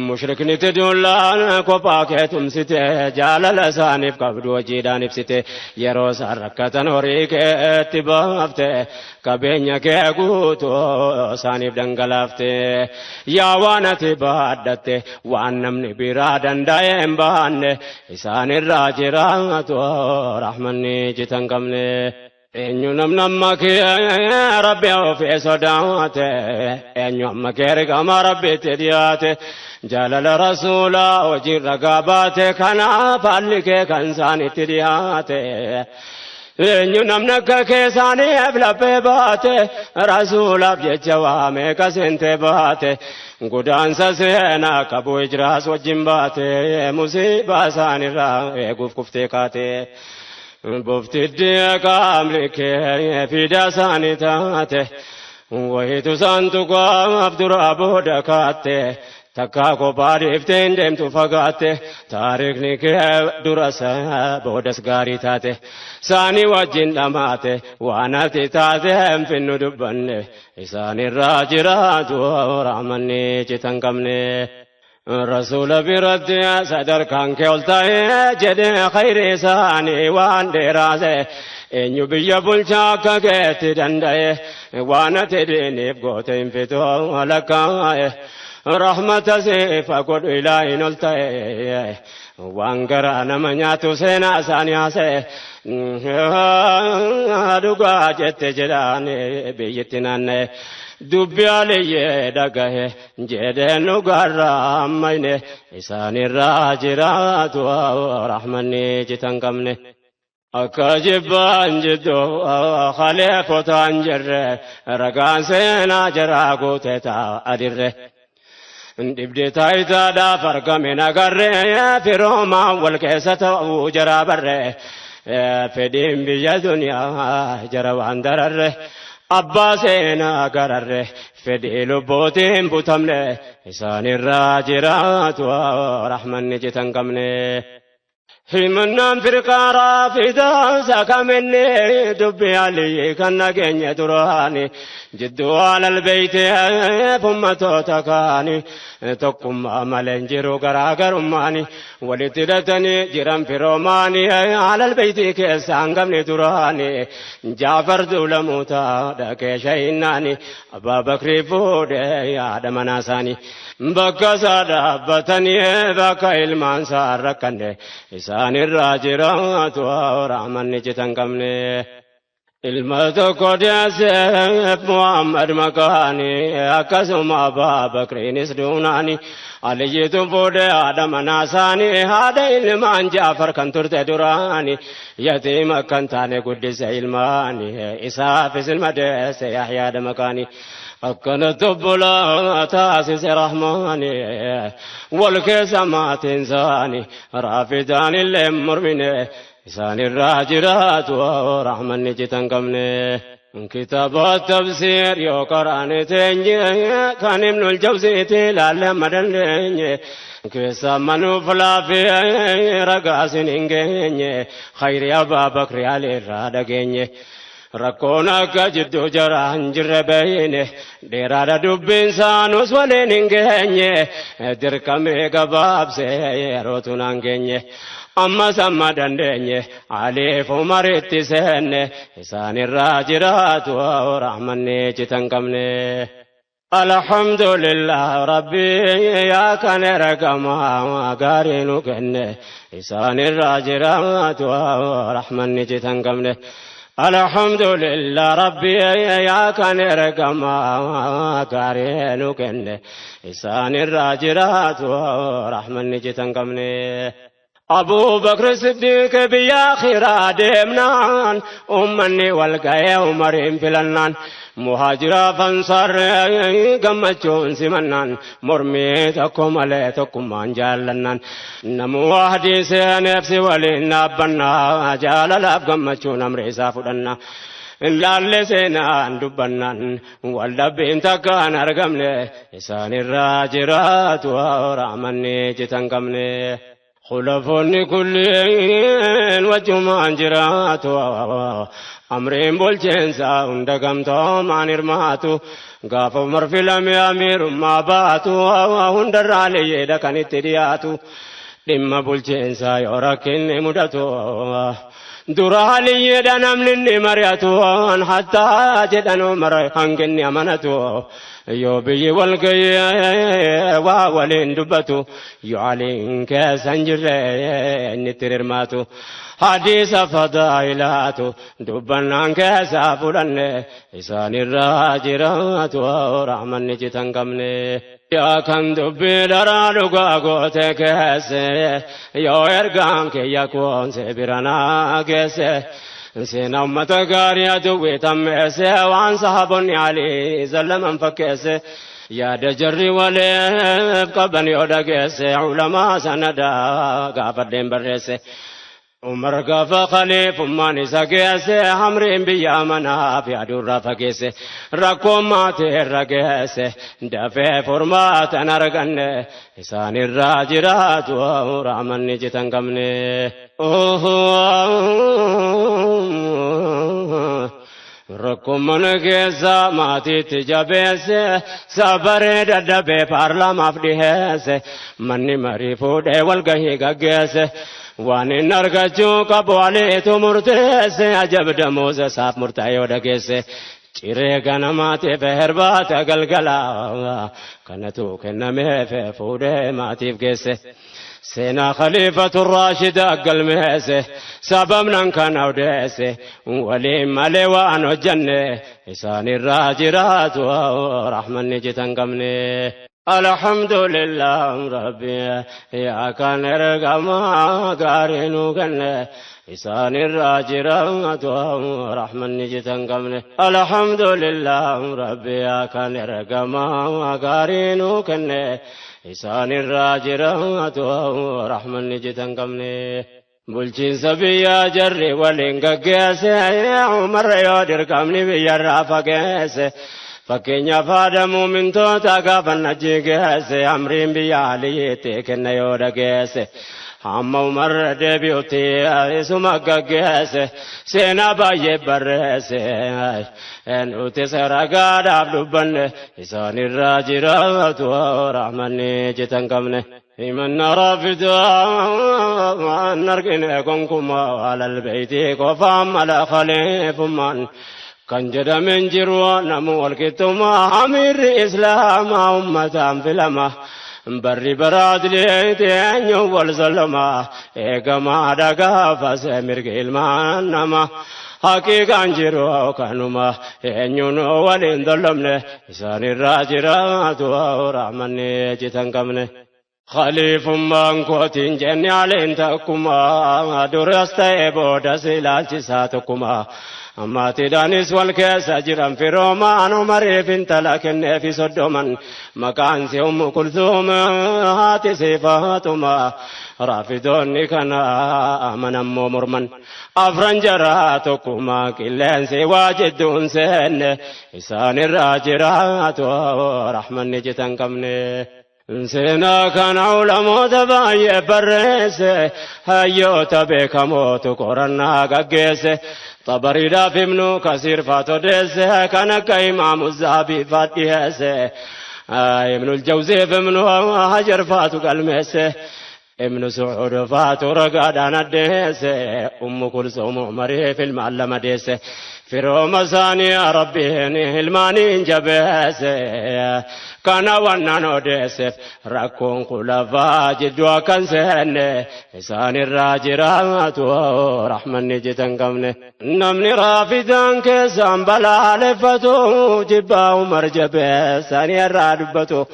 Mushrikni tidullaan kophaa kee tumsite jaalala isaaniif qabdu hojiidhaan ibsite yeroo isaan rakkatan horii keetti baafte qabeenya kee guutuu isaaniif dhangalaafte yaa waan ati baadhatte waan namni biraa danda'e hin baanne isaanirraa jiraatu rahmanni citan qabne. Eenyu namni amma kee Rabbi ofii sodaate eenyu amma kee ergama Rabbitti dhiyaate jaalala rasuulaa hojii ragaa baate kanaaf haalli kee kan isaanitti dhiyaate. Eenyu namni akka kee isaaniif laphee baate rasuulaaf jecha waamee qaseentee baate godaansa seenaa qabu hijiraas wajjin baate musiibaa isaanirraa eeguuf kuftee kaate. Bofti qaamni kee fida isaanii taate wayitu isaantu qaamaaf duraa booda kaatte takkaa kophaa dhiiftee hin deemtu fagaatte taariikni kee duras boodas gaarii taate isaanii wajjin dhamaate waan ati taate hin finnu dubbanne isaanirraa jiraatu rahmanni citan qabne. Rasuula biratti sadarkaan kee ol ta'ee jedhee khayri isaanii waan dheeraase eenyu biyya bulchaa akka keetti danda'e waan ati diiniif goote hin fitu lakkaa'e rahmata siifa godhu ilaahin ol ta'e waan garaa nama nyaatu seenaa isaanii haasa'e dhugaa jette jedhaan biyyatti naanna'e. Dubbi Aliyyee dhagahe jedheen dhugaarraa ammayne isaanirraa jiraatu rahmanni citan qabne. Akka jibbaan jiddu khaleefotaan jirre ragaan seenaa jaraa guutee ta'a dirre. Dhibdi taayitaadhaaf argame nagarre firoomaan wal keessa ta'uu jaraa barre fedhiin biyya duniyaa jara waan dararre. Abbaa seenaa gararre fedhii lubbootiin butamne isaanirraa jiraatu rahmanni citan qabne. Himannaan firqaa raafidaa sakamenne dubbi alii kan nageenya duraani jidduu alal beeytee ummatoota kaani tokkummaa malee hin jiru garaagarummaani walitti hidhatanii jiran firoomaani alal beeytii keessa hangamni duraani Jaafar duulamuuta dhaqee shayinnaani Abbaa Bakrii fuudhee yaada manaa isaanii bakka isaa dhaabbatanii bakka ilmaan isaa rakkanne isaan irraa jiraatu rahmanni citan qabne. Ilma tokko deesseef Muhammad maqaani akkasuma Abbaa Bakriinis duunaani Aliyyiitu fuudhee haadha manaa isaanii haadha ilmaan Jaafar kan turte duraani yatiima kan taane guddise ilmaani isaafis ilma deesse Yahyaadha maqaani. Akkanatti obbolaa taasise Rahmaani wal keessa maatiin isaanii raafidaan illee mormine isaan irraa jiraatu rahmanni citan qabne. Kitaaba tafsiir yoo qaraane teenye kan Ibnul Jawziitti ilaalle amma dandeenye keessa manuuf laafee ragaasin hin geenye khayri Abbaa Bakri Ali irraa dhageenye. Rakkoon akka jidduu jara hin jirre beeyne dheeraadha dubbiin saanus waliin hin geenye dirqamee gabaabsee yerootu naan geenye. Ammas amma dandeenye Aliif Umaritti seenne isaan irraa jiraatu rahmanni citan qabne. Alhamdulillah Rabbi yaa kan ergamaa gaarii nu kenne isaan irraa jiraatu rahmanni citan qabne. Alhamdulillah Rabbi yaa kan ergamaa gaarii nu kenne isaan irraa jiraatu rahmanni citan qabne. Abu Bakr Siddiq biyya akhiraa deemnaan ummanni wal ga'ee Umariin filannaan muhaajiraaf ansaar gammachuun simannaan mormii tokko malee tokkummaan jaallannaan namuu ahdii seeneef si waliin dhaabbannaa jaalalaaf gammachuun amri isaa fudhannaa. Laalle seenaan dubbannaan wal dhabbiin takkaan argamne isaan irraa jiraatu rahmanni citan qabne. Khulafoonni kulliin wajjumaan jiraatu amriin bulchiinsaa hunda gamtoomaan hirmaatu gaafa Umar filame amiirummaa baatu hundarraa liyyeedha kan itti dhiyaatu dhimma bulchiinsaa yoo rakkinni mudatu dura liyyeedha namni inni mari'atu hattaa jedhan Umar hanginni amanatu yoo biyyi wal ga'ee waa waliin dubbatu yoo aliin keessa hin jirre inni itti hirmaatu hadiisa fadaa'ilaatu dubbannaan keessa fudhanne isaan irraa jiraatu rahmanni citan qabne. Yaa kan dubbii daraa dhugaa goote keesse yoo ergaan kiyya kuunse bira naa geesse. Seenaa uummata gaarii aduwwee tammeesse waan sahaabonni Alii zallaman fakkeesse yaada jarri waliif qaban yoo dhageesse ulamaa sanadaa gaafadheen barreesse. Umar gaafa khaliifummaan isa geesse hamriin biyya manaaf yaaduurraa fageesse rakkoon maatii irra geesse dafee furmaatan arganne isaan irraa jiraatu rahmanni citan qabne. Rakkoon mana keessa maatiitti jabeesse sabaree dadhabee paarlaamaaf dhiheesse manni marii fuudhee walgahii gaggeesse. Waan inni argachuu qabu aliitu murteesse ajab damuusa isaaf murtaa'e yoo dhageesse ciree ganamaatiif hirbaata galgala kanatu kennameef fuudhee maatiif geesse. Seenaa khaliifatu raashida galmeesse sababnan kana odeesse waliin malee waan hojjenne isaan irraa jiraatu rahmanni citan qabne. Alhamdulillah Rabbi yaa kan ergamaa gaarii nu kenne isaan irraa jiraatu rahmanni citan qabne. Alhamdulillah Rabbi yaa kan ergamaa gaarii nu kenne isaan irraa jiraatu rahmanni citan qabne. Bulchiinsa biyyaa jarri waliin gaggeesse Umar yoo dirqamni biyyarraa fageesse. Fakkeenyaaf haadha muumintoota gaafa najjii geesse amriin biyya aliitti kenna yoo dhageesse. Hamma Umar deebi'utti isuma gaggeesse seenaa baay'ee barreesse. Nuti ragaadhaaf dubbanne isaanirraa jiraatu rahmanni citan qabne. Himanna raafidaa argine gonkumaa alal beeyti qofaan mala khaliifummaan. Kan jedhamen jiru namu walqixxummaa amiirri islaamaa ummataan filama. Barri baraadleeti eenyu wal zalama eegamaa dhagaafase mirga ilmaan nama. Haqiiqaan jiru kanuma eenyuun waliin dollomne isaanirraa jiraatu rahmanni citan qabne. Khaliifummaan kootiin jenne aleen takkuma duras ta'e boodas ilaalchisaa tokkuma. Maatiidhaanis wal keessa jiran firoomaan Umariif intala kenneefi soddoman maqaan si Ummu Kulsuum haati si Faatuma raafidoonni kana amanammoo morman afran jaraa tokkuma qilleensi waa jidduun seenne isaanirraa jiraatu rahmanni citan qabne. Seenaa kana ulamoota baay'ee barreesse hayyoota beekamootu qorannaa gaggeesse. Xabariidhaaf Ibnu Kasiir faatu odeesse kan akka Imaamu Zahabii faat dhiyeesse. Ibnul Jawziif Ibnu Hajar faatu galmeesse. Ibnu Sucuud faatu ragaadhaan addeesse. Ummu Kulsuum Umariif ilmaan lama deesse. Firooma isaanii Rabbiin ilmaaniin jabeesse. Kana wannan odeesseef rakkoon khulafaa jidduu akkan seenne isaanirraa jiraatu rahmanni citan qabne. Namni raafidaan keessaan balaaleffatu jibbaa Umar jabeessanii irraa dubbatu.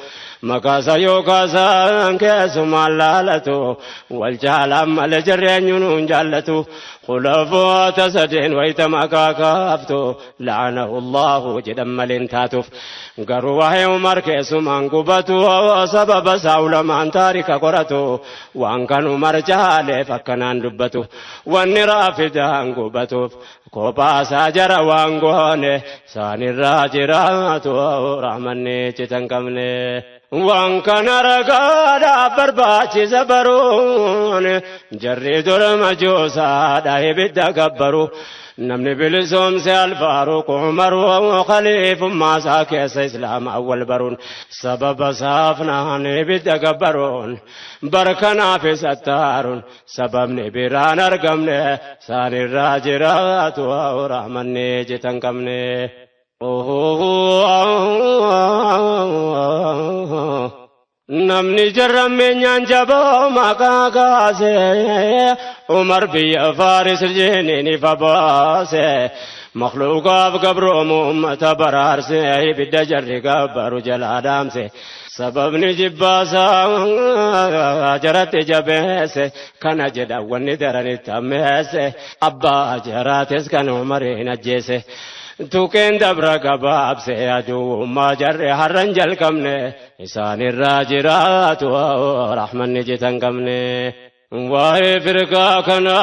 Maqaasa yoo kaasan keessumaan laalatu wal jaalaan malee jireenyuun hin jaallatu. Khulafoota sadeen wayita maqaa kaaftu la'anahu Allahu jedhan malee hin taatuuf. Garuu waa'ee Umar keessumaan gubatu sababa isaa ulamaan taarika qoratu waan kan Umar jaaleef akkanaan dubbatu. Wanni raafidaan gubatuuf kophaasaa jara waan goone isaanirraa jiraatu rahmanni citan qabne. Waan kana ragaadhaaf barbaachisa baruun jarri dura majoosaadha ibidda gabbaru. Namni bilisoomse Alfaaruq Umaru khaliifummaa isaa keessa islaama awwal baruun sababa saafnaan ibidda gabbaruun barkanaaf sattaaruun sababni biraan argamne isaanirraa jiraatu rahmanni citan qabne. Namni jarrammeenyaan jaboo maqaa kaase Umar biyya Faaris jiniin ifa baase makhluuqaaf gabroomu ummata baraarse ibidda jarri gabbaru jalaa dhaamse sababni jibbaasaa jaratti jabeesse kana jedha wanni daranitti ammeesse abbaa jaraates kan Umariin ajjeese. Tuqeen dabra gabaabse aduwwummaa jarre har'an jalqabne isaanirraa jiraatu rahmanni citan qabne. Waa'ee firqaa kana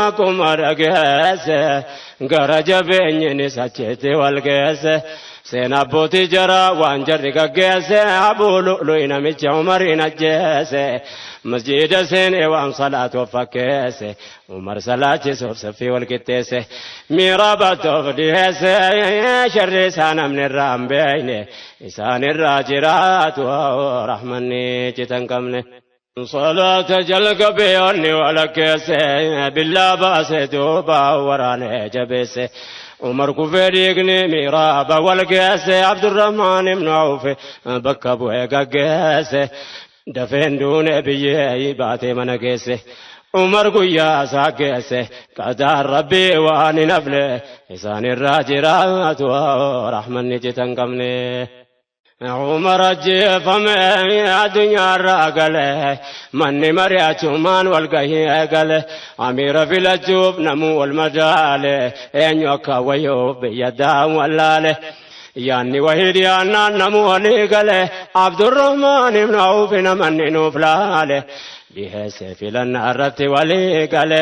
akkuma dhageesse gara jabeenyinis achitti wal geesse. Seenaa abbootii jaraa waan jarri gaggeesse Abuu Lu'lu'i namicha Umariin ajjeese. Masjiida seenee waan salaatuuf fakkeesse Umar salaachisuuf saffii wal qixxeesse. Miiraabatoof dhiyeesse sharri isaa namni irraa hin beekne isaanirraa jiraatu rahmanni citan qabne. Salaata jalqabee onni walakkeesse billaa baase duuba waraanee jabeesse. Umar kufee dhiigni miiraaba wal geesse Abdurrahmaan ibnu Awf bakka bu'ee gaggeesse. Dafeen duune biyyee baatee mana geesse. Umar guyyaa isaa geesse qadaan Rabbii waan hin hafne isaanirraa jiraatu rahmanni citan qabne. Umar ajjeefame addunyaarraa gale manni mari'achumaan wal gahii eegale amiira filachuuf namuu wal madaale eenyu akka wayyoof biyya daan wallaale. Yaanni wahii dhiyaannaan namuu walii gale Abdurrahmaan ibnu Awf namanni nuuf laale. Dhiheesse filannaa irratti walii gale.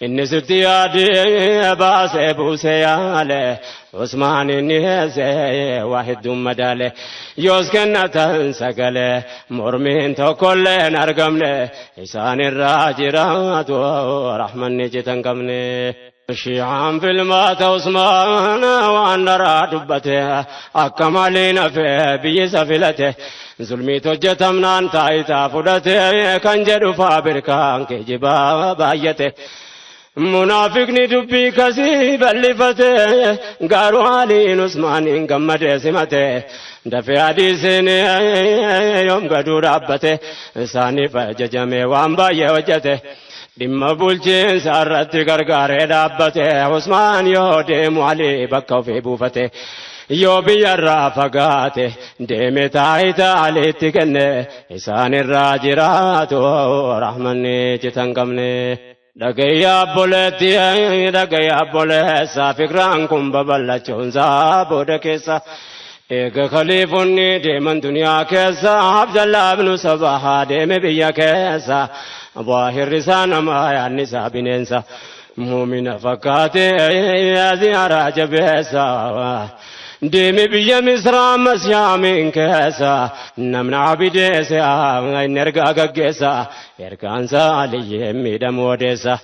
Inni sitti yaadee baasee buusee yaale. Usmaan inni heesse waa hedduun madaale. Yoos kennatan sagalee mormiin tokkollee hin argamne. Isaan irraa jiraatu rahmanni citan qabne. Shiicaan filmaata Usmaan waan daraa dubbate akka malee nafee biyyi isa filate. Zulmiit hojjetamnaan taayitaa fudhate kan jedhu faa birkaan geejjibaa baay'ate. Munaafiqni dubbii kasii bal'ifate garuu Aliin Usmaaniin gammadee simate. Dafee hadiisiin yoom gaduu dhaabbate isaaniif ajajame waan baay'ee hojjete. Dhimma bulchiinsa irratti gargaaree dhaabbate Usmaan yoo deemu Alii bakka ofii buufate. Yoo biyyarraa fagaate deeme taayitaa Aliitti kenne isaan irraa jiraatu rahmanni citan qabne. Dhagayyaa obboleetti dhagayyaa obboleessa fikraan kun babal'achuunsaa booda keessa. Eega khaliifonni deeman duniyaa keessa Abdallaa ibnu Sabahaa deeme biyya keessa. Waahirri isaa nama yaadni isaa bineensa. Muumina fakkaatee ziyaaraa jabeessa. Deeme biyya Misraa Masyaamiin keessa. Namni abideessa inni ergaa gaggeessa. Ergaansaa Aliyyee miidhamu odeessa.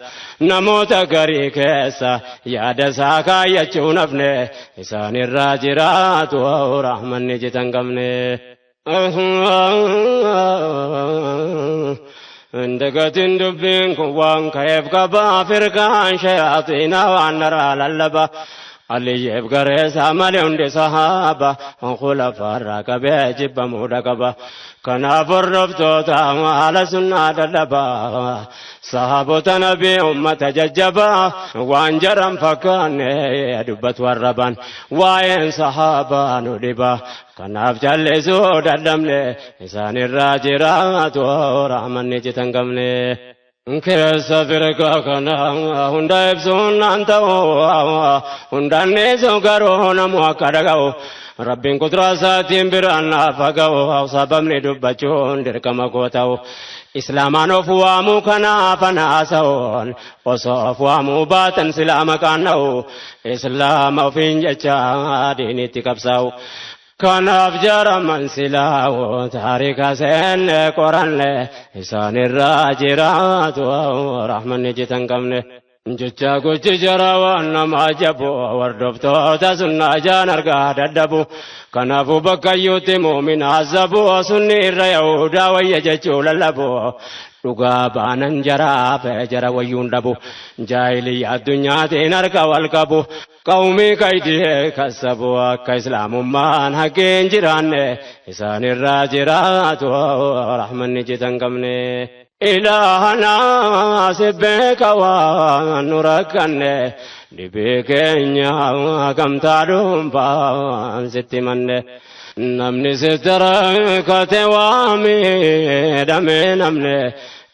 Namoota garii keessa yaada isaa kaayyachuu nafne. Isaan irraa jiraatu rahmanni citan qabne. Indagatiin dubbiin kun waan ka'eef qaba. Firqaan shayaaxiina waan naraa lallaba. Aliyyeef gareessaa malee hundi sahaaba. Khulafaarraa qabee jibbamuudha qaba. Kanaaf hordoftoota haala sunnaa dadhaba. Sahaabota nabii ummata jajjabaa waan jaran fakkaanne dubbatu warraban. Waa'een sahaabaa nu dhiba. Kanaaf jallisuu dadhabne isaan irraa jiraatu rahmanni citan qabne. Keessa firqaa kana hunda ibsuun naan ta'u hundaan dhiisu garuu namu akka dhaga'u. Rabbiin kuduraa isaatiin biraan naaf haga'u sababni dubbachuun dirqama koo ta'u. Islaamaan of waamuu kanaaf anaasa'uun osoo of waamuu baatan silaa maqaan dha'u. Islaama ofiin jecha diinitti qabsaa'u. Kanaaf jaraman silaa'u taarika seenne qoranne isaan irraa jiraatu rahmanni citan qabne. Jecha gochi jara waan nama ajabu hordoftoota sunnaa jaan argaa dadhabu. Kanaafuu bakkayyuutti muumina azabu sunni irra yahudaa wayya jechuu lallabu. Dhugaa baanan jaraaf jara wayyuun dhabu. Jaahiliyyaa addunyaatiin harka wal qabu. Qawmii kaydii kasabu akka islaamummaan haqeen jiraanne isaan irraa jiraatu rahmanni citan qabne. Ilaahana si beeka waan nu rakkanne dhibee keenya gamtaa dhuunfaan sitti manne. Namni sitti rakkate waa miidhame namne.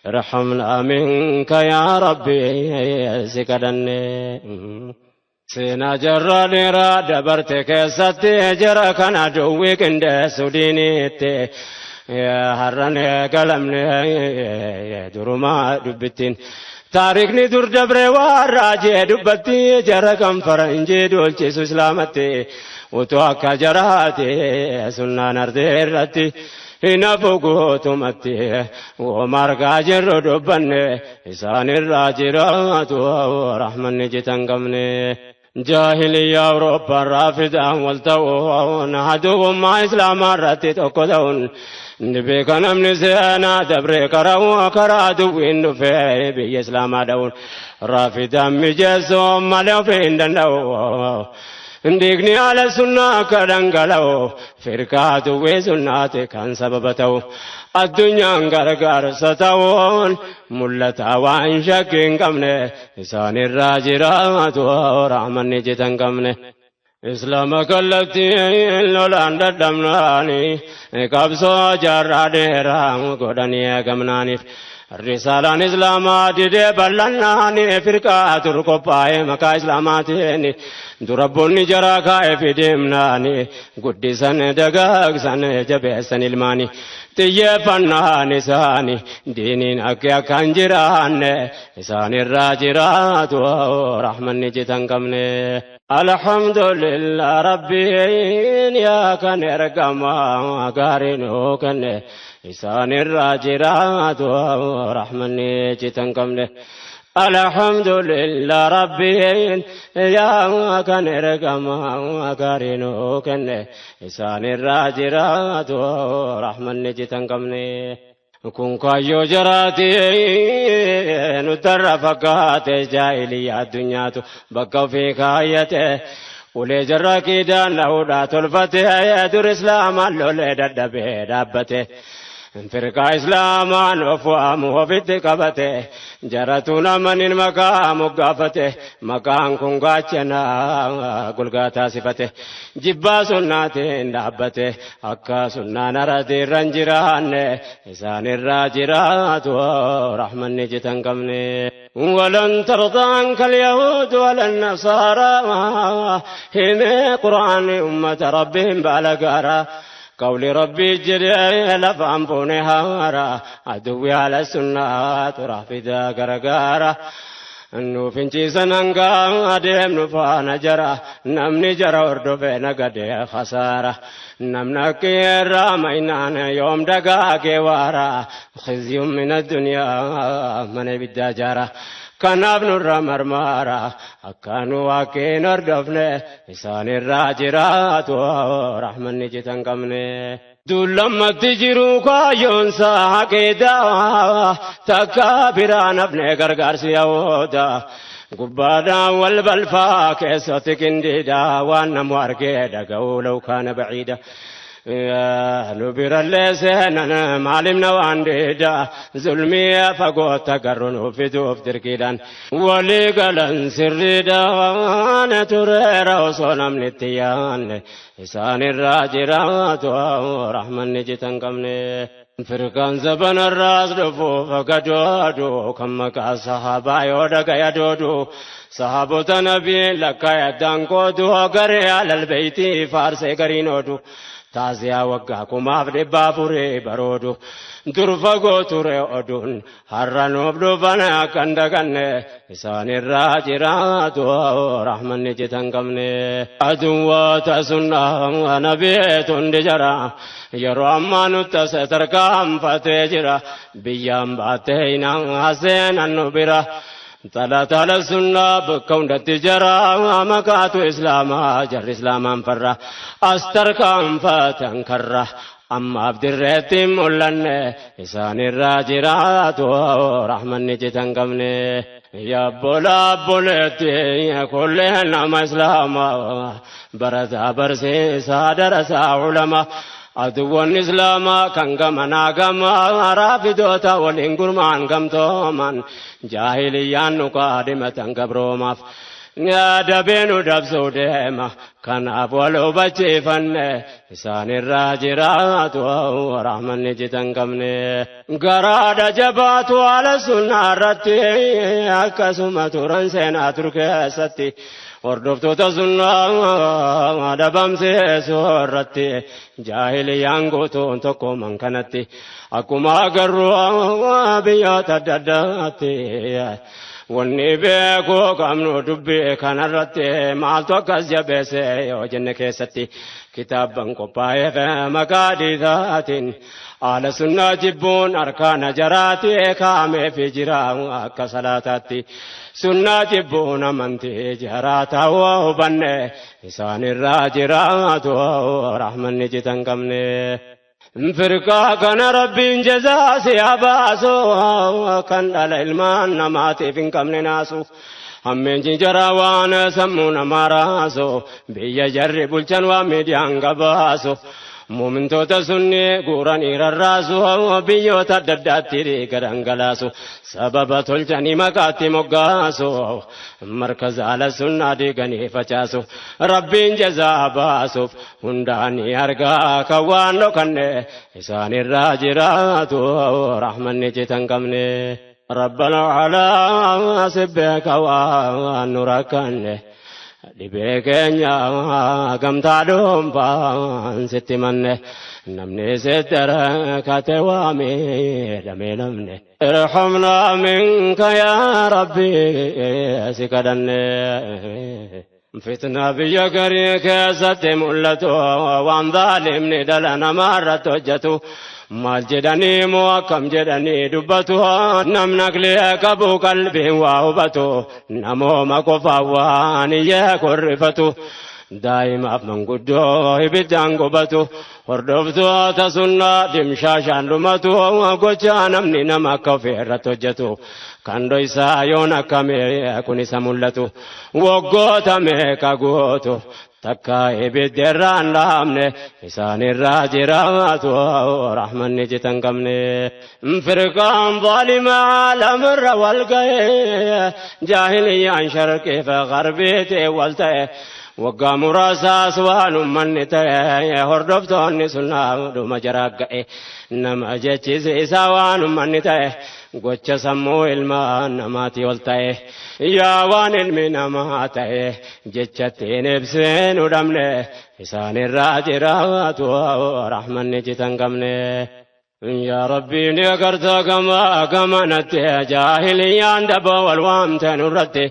Irhamnaa minka yaa Rabbi si kadhanne. Seenaa jarra dheeraa dabarte keessatti jara kana duwwii qindeessu diiniitti. Har'an galamne durumaa dubbittiin. Taarikni dur dabre waan raajee dubbatti jara kan faranjii duulchisu islaamatti. Utuu akka jaraati sunnaan ardee irratti. Hin hafu guutumatti wooma argaa jirru dubbanne isaan irraa jiraatu rahmanni citan qabne. Jaahiliyyaa Awurooppaa fidaan wal ta'uun haduwummaa Islaamaa irratti tokko ta'uun ni beeka namni seenaa dabree karaa duwwiin dhufee biyya Islaamaa dha'uun raafidaan mijeessuu malee ofii hin danda'u. Dhiigni haala sunnaa akka dhangala'u firqaa duwwee sunnaati kan sababa ta'u. Addunyaan gargaarsa ta'uun mul'ata waan shakkii hin qabne isaan irraa jiraatu rahmanni citan qabne. Islaama kallattiin lolaan dadhabnaani qabsoo jaarraa dheeraa godhanii eegamnaaniif. Risaalaan Islaamaa didee bal'annaan firqaa dur qophaa'ee maqaa Islaamaatiin durabboonni jaraa kaa'ee fi deemnaan guddisan dagaagsan jabeessan ilmaani xiyyeeffannaan isaani diiniin akka akkan jiraanne isaanirraa jiraatu rahmanni citan qabne. Alhamdulillah Rabbiin yaa kan ergamaa gaarii nuu kenne isaanirraa jiraatu rahmanni citan qabne. Alhamdulillah Rabbiin yaa kan ergamaa gaarii nuu kenne isaanirraa jiraatu rahmanni citan qabne. Kun kaayyoo jaraati nutarra fakkaate jaahiliyyaa addunyaatu bakka ofii kaayyate ulee jarra kiidaan dha'uudhaa tolfate dur islaamaan lolee dadhabee dhaabbate. Firqaa islaamaan of waamu ofitti qabate jaratuun amanin maqaa moggaafate maqaan kun gaachana golgaa taasifate jibbaa sunnaatiin dhaabbate akka sunnaan aratiirra hin jiraanne isaanirraa jiraatu rahmanni citan qabne. ولن ترضى عنك اليهود ولا النصارى هم قرآن أمة ربهم بالقارا قول ربي جري لفهم بونهارا عدوي على السنة ترى في ذا غرغارا nu finciisan hanga adeemnu faana jara namni jara hordofee nagadee khasaara namni akka irraa maynaan yoom dagaagee waara khizyuun min addunyaa mana ibiddaa jaara kanaaf nurra marmaara akka nu waaqeen hordofne isaanirraa jiraatu rahmanni citan qabne. Dullammatti jiru kaayyoonsa aqiidaa takka biraan hafne gargaarsi yahooda gubbaadhaan wal balfaa keessatti qindiidha waan namu argee dhaga'uu law kaana baciida. Nu birallee seenan maalimna waan diida zulmii fagootta garuu nu fiduuf dirqiidhaan walii galan sirriidhaan tureera osoo namni itti yaanne isaanirraa jiraatu rahmanni citan qabne. Firqaan zabanarraas dhufuuf gadoodu kan maqaa sahaabaa yoo dhagaya doodu sahaabota nabiin lakkaa'addaan qoodu garee alal beeytii faarsee gariin oodu. Taaziyaa waggaa 1400 baroodu dur fagoo ture oduun har'a nuuf dhufan akkan daganne isaanirraa jiraatu rahmanni citan qabne. Aduwwoota sunnaa nabiitu hundi jara yeroo ammaa nutti as tarkaanfatee jira biyyaan baattee hinaan seenan nu bira. Tala sunnaa bakka hundatti jara maqaatu islaamaa jarri islaamaan farra as tarkaanfatan karra ammaaf dirreetti mul'anne isaanirraa jiraatu rahmanni citan qabne. Yabbola abboleetti kulleen nama islaamaa barataa barsiisaa darasaa ulamaa. Aduwwan islaamaa kan gamanaa gamaa raafidoota waliin gurmaan gamtooman jaahiliyyaan nu kaadhimatan gabroomaaf dabee nu dabsuu deema kanaaf wal hubachiifanne isaanirraa jiraatu rahmanni citan qabne. Garaadha jabaatu haala sunnaa irratti akkasuma turan seenaa tur keessatti. Hordoftoota sunnaa dhabamsiisuu irratti jaahiliyyaan guutuun tokkooman kanatti akkuma agarru biyyoota adda addaatti wanni beekuu qabnu dubbii kanarratti maaltu akkas jabeesse yoo jenne keessatti kitaabban qophaa'eef maqaa dhiisaatiin haala sunnaa jibbuun harkaana jaraati kaameefi jira akka salaataatti. Sunnaa jibbuun amantii jaraa ta'uu hubanne isaanirraa jiraatu rahmanni citan qabne. Firqaa kana Rabbiin jazaa si haa baasu kan dhala ilmaan namaatiif hin qabne naasu. Hammeenji jaraa waan sammuu namaa raasu biyya jarri bulchan waan miidiyaan gabaasu. Muumintoota sunni guuranii rarraasu, biyyoota adda addaatti dhiiga dhangalaasu, sababa tolchanii maqaatti moggaasu, markaza ala sunnaa diiganii facaasu. Rabbiin jazaa baasuuf hundaanii argaa kan waan dhokanne isaanirraa jiraatu rahmanni citan qabne. Rabbal alaa sibbeeka waan nu rakkanne. Dhibee keenya gamtaa dhuunfaan sitti manne, namni sitti rakkate waa miidhamee namne. Irhamnaa minka yaa Rabbi si kadhanne. Fitna biyya garii keessatti mul'atu, waan zaalimni dhala namaa irratti hojjetu. Maal jedhanii moo akkam jedhanii dubbatu? Namni aqlii qabu qalbiin waa hubatu, namooma qofaa waan iyyee korrifatu. Daa'imaaf manguddoo ibiddaan gubatu, hordoftoota sunnaa dimshaashaan dhumatu, gochaa namni nama akka ofii irratti hojjetu. Kan dhoysaa yoon akkamee kun isa mul'atu. Waggoota meeqa gootu takka ibidda irraa hin dhaabne, isaanirraa jiraatu rahmanni citan qabne. Firqaan zaalimaa lamarra wal ga'e, jaahiliyyaan sharqii fi garbiitii wal ta'e. Waggaa muraasaas waan ummanni ta'e, hordoftoonni sunnaa dhuma jaraa ga'e. Nama jechisiisaa waan ummanni ta'e, gocha sammuu ilmaa namaatii ol ta'e. Yaa waan ilmi namaa ta'e jechattiin ibsinu dhabne, isaanirraa jiraatu rahmanni citan qabne. Yaa Rabbii, ni agartaa gama gamanatti jaahiliyyaan daboo wal waamte nurratti,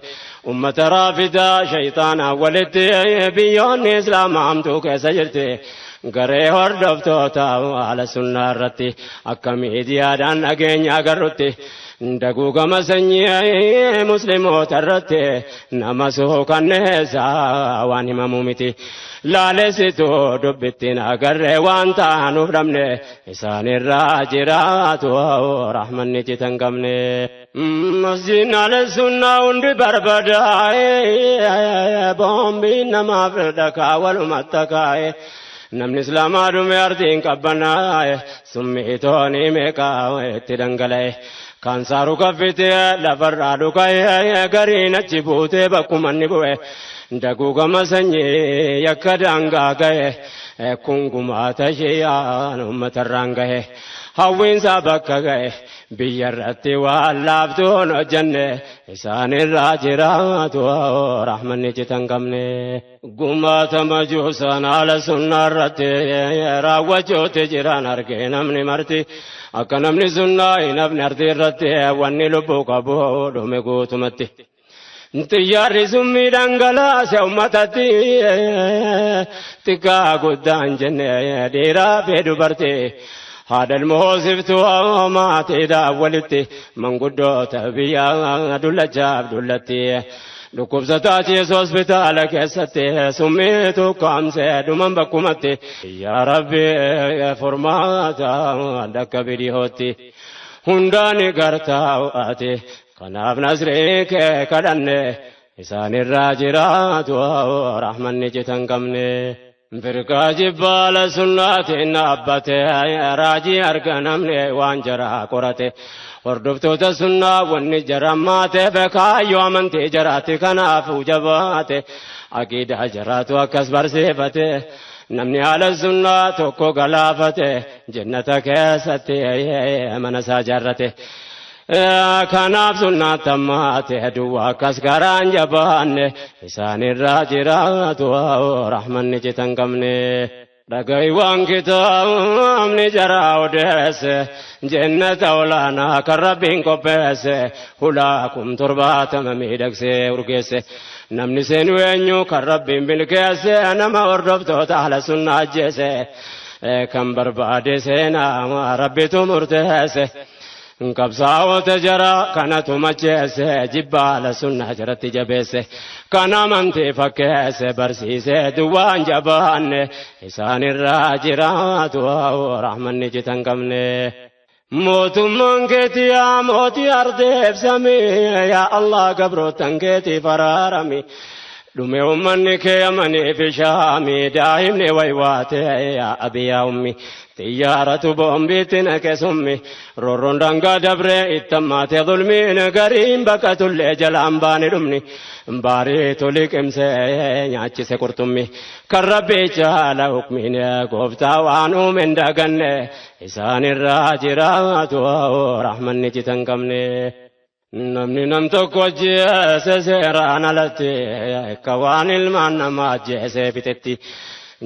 ummata raafidaa shayxaanaa walitti, biyyoonni islaamaa hamtuu keessa jirti. Garee hordoftoota haala sunnaa irratti akka miidiyaadhaan dhageenya agarrutti, daguugama sanyii musliimoota irratti nama suukanneessaa waan himamu miti. Laalessituu dubbittiin agarree waan taanuuf dhabne, isaanirraa jiraatu rahmanni citan qabne. Masjiidni ala sunnaa hundi barbadaa'e, boombiin namaaf dhakaa walumatti kaa'e. Namni islaamaa dhume ardiin qabbanaa'e, summii toonii meeqaa itti dhangala'e. Kaansaaru kaffitee lafarraa dhuka'e, gariin achi buutee bakkuma inni bu'e. Daguugama sanyii yakka daangaa ga'e, kun gumaata shi'aan uummatarraan gahe. Hawwiinsaa bakka ga'e, biyya irratti waan laaftuun hojjenne, isaanirraa jiraatu rahmanni citan qabne. Gumaata majuusaan haala sunnaa irratti raawwachuutti jiran argee namni marti, akka namni sunnaa hin hafne ardii irratti wanni lubbuu qabu dhume guutumatti. Xiyyaarri summii dhangalaase uummatatti, xiqqaa guddaan jenne dhiiraa fi dubartii. Haadha ilmoo hoosiftuu maatiidhaaf walitti, manguddoota biyyaa dullachaaf dullatti. Dhukkubsataa ciisu hospitaala keessatti summii tukkaamsee dhuman bakkumatti. Yaa Rabbi, furmaata dhakka bidihootti. Hundaan gartaa ati, kanaaf nasrii kee kadhanne, isaanirraa jiraatu rahmanni citan qabne. Firqaa jibbaala sunnaatiin dhaabbate, raajii arga namni waan jaraa qorate. Hordoftoota sunnaa wanni jarammaate, kaayyoo amantii jaraatti kanaaf jabaate. Aqiidaa jaraatu akkas barsiifate. Namni haala sunnaa tokko galaafate, jannata keessatti mana isaa jaarrate. Kanaaf sunnaa tammaate duwwaa akkas garaan jabaanne, isaanirraa jiraatu rahmanni citan qabne. Dhaga'i waan kitaabni jaraa odeesse, jannata olaanaa kan Rabbiin qopheesse, hulaa 70,000 miidhagsee urgeesse. Namni seenu eenyu kan Rabbiin milkeesse? Nama hordoftoota ahla sunnaa ajjeese. Kan barbaade seenaa, Rabbitu murteesse. Qabsaa'ota jara kanatu macheesse, jibbaala sunnaa jaratti jabeesse. Kan amantii fakkeesse barsiise duwwaan jabaanne, isaanirraa jiraatu rahmanni citan qabne. Mootummaan keetii yaa mootii ardeebsami, yaa Allah, gabrootan keetiif araarami. Dhume ummanni kee Yamanii fi Shaamii daa'imni waywaate yaa abiyaa ummi. Xiyyaaratu boombiitti naqe summi roorroon daangaa dabree ittammaate zulmiin gariin baqatullee jalaan baane dhumni baariitu liqimsee nyaachise qurxummi kan rabbii jaala hukmiin gooftaa waan uume hin daganne isaanirraa jiraatu rahmanni citan qabne. Namni nam tokko ajjeese seeraan alatti akka waan ilmaan namaa ajjeesee fixetti.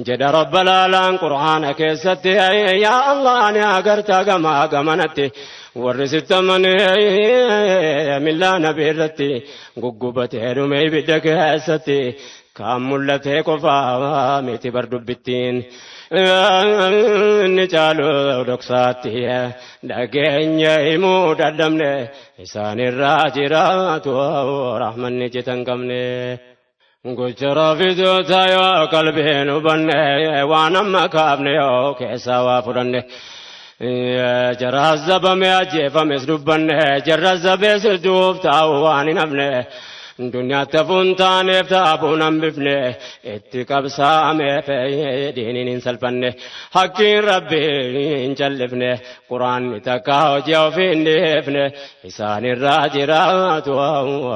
Jedha rabba laalaan qur'aana keessatti yaa Allah ni agartaa gamaa gamanatti warri sittamanii millaa nabii irratti guggubatee dhume ibidda keessatti kaan mul'atee qofaa miti bar dubbittiin. Inni caalu dhoksaatti dhageenya himuu dadhabne isaanirraa jiraatu rahmanni citan qabne. Gocha raafitoota yoo qalbiin hubanne waan amma kaafne yoo keessaa waa fudhanne. Jarra zabame ajjeefames dubbanne jarra zabees duuf taa'u waan hin hafne. Duniyaatti hafuun taaneef taabuun hambifne itti qabsaa'ameef diiniin hin salphanne hakkiin rabbii hin callifne quraanni takka hojii ofii hin dhiifne isaanirraa jiraatu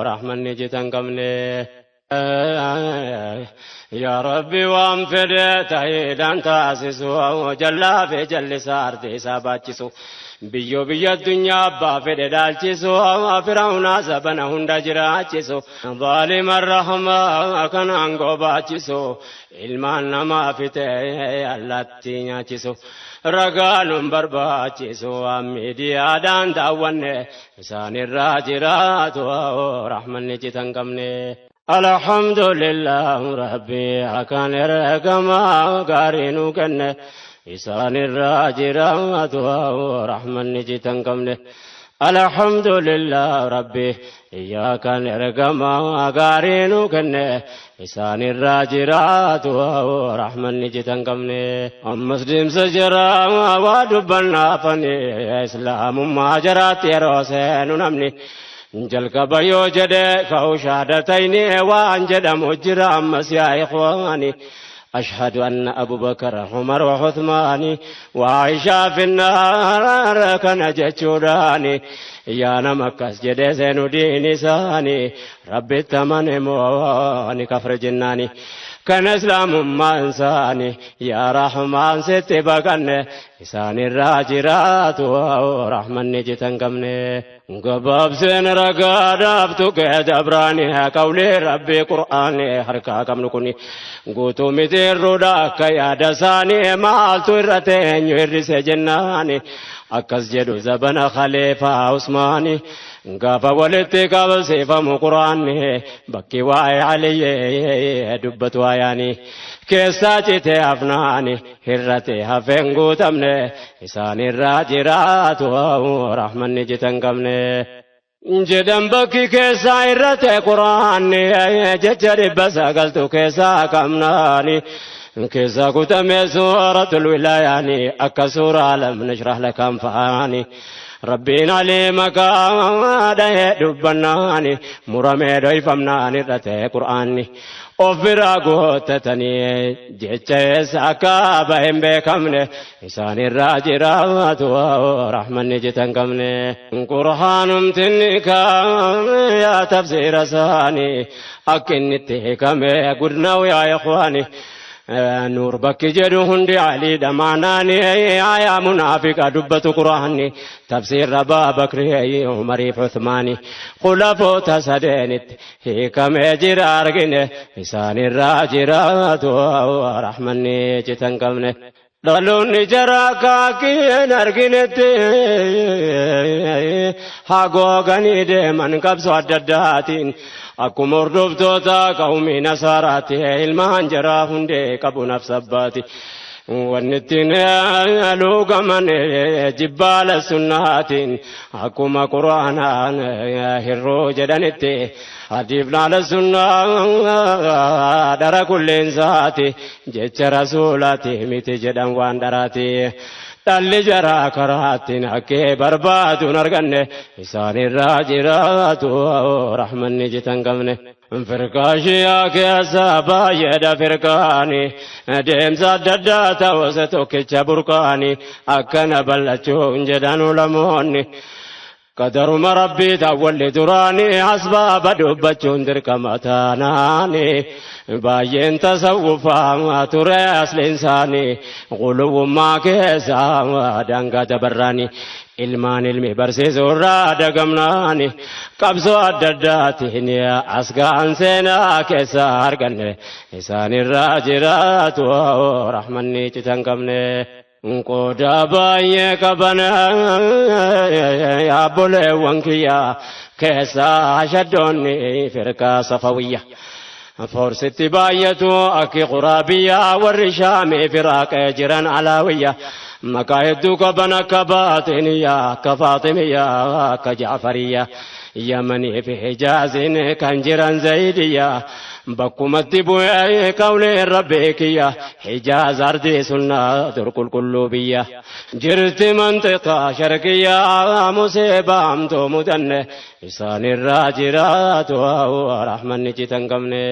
rahmanni citan qabne. Yaa Rabbi waan fedhe ta'iidhaan taasisu jallaa fi jallisaa ardi isaa baachisu. Biyyoo biyya addunyaa abbaa fedhe dhaalchisu firaa'unaa sabana hunda jiraachisu. Zaalima rahmaa kan aangoo baachisu ilmaan namaa fitee allaattii nyaachisu. Ragaa nun barbaachisu waan miidiyaadhaan daawwanne isaanirraa jiraatu rahmanni citan qabne. Alhamdulillah Rabbi akkaan ergamaa gaarii nu kenne isaanirraa jiraatu rahmanni citan qabne. Alhamdulillah Rabbi iyyakan ergamaa gaarii nu kenne isaanirraa jiraatu rahmanni citan qabne. Ammas deemsa jaraa waa dubbannaafani islaamummaa jaraatti yeroo seenu namni. Jalqaba yoo jedhe ka'u shahaadatayni waan jedhamu jira ammas yaa ikhwaani. أشهد أن أبو بكر عمر وعثمان وعائشة في النار كان جتشوراني يا نمكس جدسين دين ساني ربي التمن مواني كفر جناني كان إسلام ما إنساني يا رحمن ست بقن إنسان الراجرات ورحمن نجتن قمني gabaabseen ragaadhaaf tuqee dabraani qawlee rabbii qur'aani harkaa qabnu kuni guutuu mitiirruudha akka yaada isaanii maaltu irra teenyu hir'ise jennaani akkas jedhu zabana khaleefaa Usmaani gaafa walitti qabsiifamu qur'aanni bakki waa'ee Aliyyee dubbatu waayaani keessaa citee hafnaani hir'ate hafeen guutamne isaanirraa jiraatu rahmanni citan qabne. Jedhan bakki keessaa irrate qur'aanni jecha 900 keessaa qabnaani. Keessaa guutame suuratul wilaayaani akka suuraa lam nashrah laka anfaani. Rabbiin alee maqaa dhahee dubbannaani muramee dhoyfamnaan irrate qur'aanni. Of biraa guuttatanii jecha eessa akka bahe hin beekamne isaanirraa jiraatu rahmanni citan qabne. Qur'aanumtinni yaa tafsiira isaanii akka inni itti hiikame gudnaawu yaa ikhwaani. Nuur bakki jedhu hundi Aliidha maanaani aayaa munaafiqa dubbatu qur'aanni tafsiirra Abaa Bakrii Umariif Uthmaani khulafoota sadeenitti hiikamee jira argine isaanirraa jiraatu rahmanni citan qabne. Dhaloonni jaraa kaakkiin arginetti hagooganii deeman qabsoo adda addaatiin akkuma hordoftoota qawmii nasaaraatti ilmaan jaraa hundee qabu nafsabbaati. Wanni ittiin luugaman jibbaala sunnaatiin akkuma quraanaan hirroo jedhanitti hadiif laala sunnaa dhara kulleensaati jecha rasuulaati miti jedhan waan dharaati. Dhalli jaraa karaattiin hakkee barbaaduun arganne isaanirraa jiraatu rahmanni citan qabne. Firqaa Shi'aa keessa baay'eedha firqaani, deemsa adda addaa ta'us tokkicha burqaani, akkana bal'achuun jedhan ulamoonni. Qadaruma Rabbii daawwalli duraanii asbaaba dubbachuun dirqama taanaani, baay'een tasawwufaa ture asliin isaanii, quluwwummaa keessa daangaa dabarraani, ilmaan ilmi barsiisuurraa dagamnaani, qabsoo adda addaatiin as ga'an seenaa keessa arganne, isaanirraa jiraatu rahmanni citan qabne. Qooda baay'ee qaban yaabboleewwan kiyya, keessaa shaddoonni firqaa Safawiyya. Forsitti baay'atu akki quraabiyyaa, warri Shaamii firaaqee jiran Alaawiyya. Maqaa hedduu qaban akka Baaxiniyyaa, akka Faaximiyyaa, akka Jaafariyya. Yamanii fi Hijaaziin kan jiran Zaydiyya. Bakkumatti bu'ee qawleen Rabbii kiyya, Hijaaz ardii sunnaa dur qulqulluu biyya. Jirti mantiqaa sharqiyyaa musiibaamtuu mudanne, isaanirraa jiraatu rahmanni citan qabne.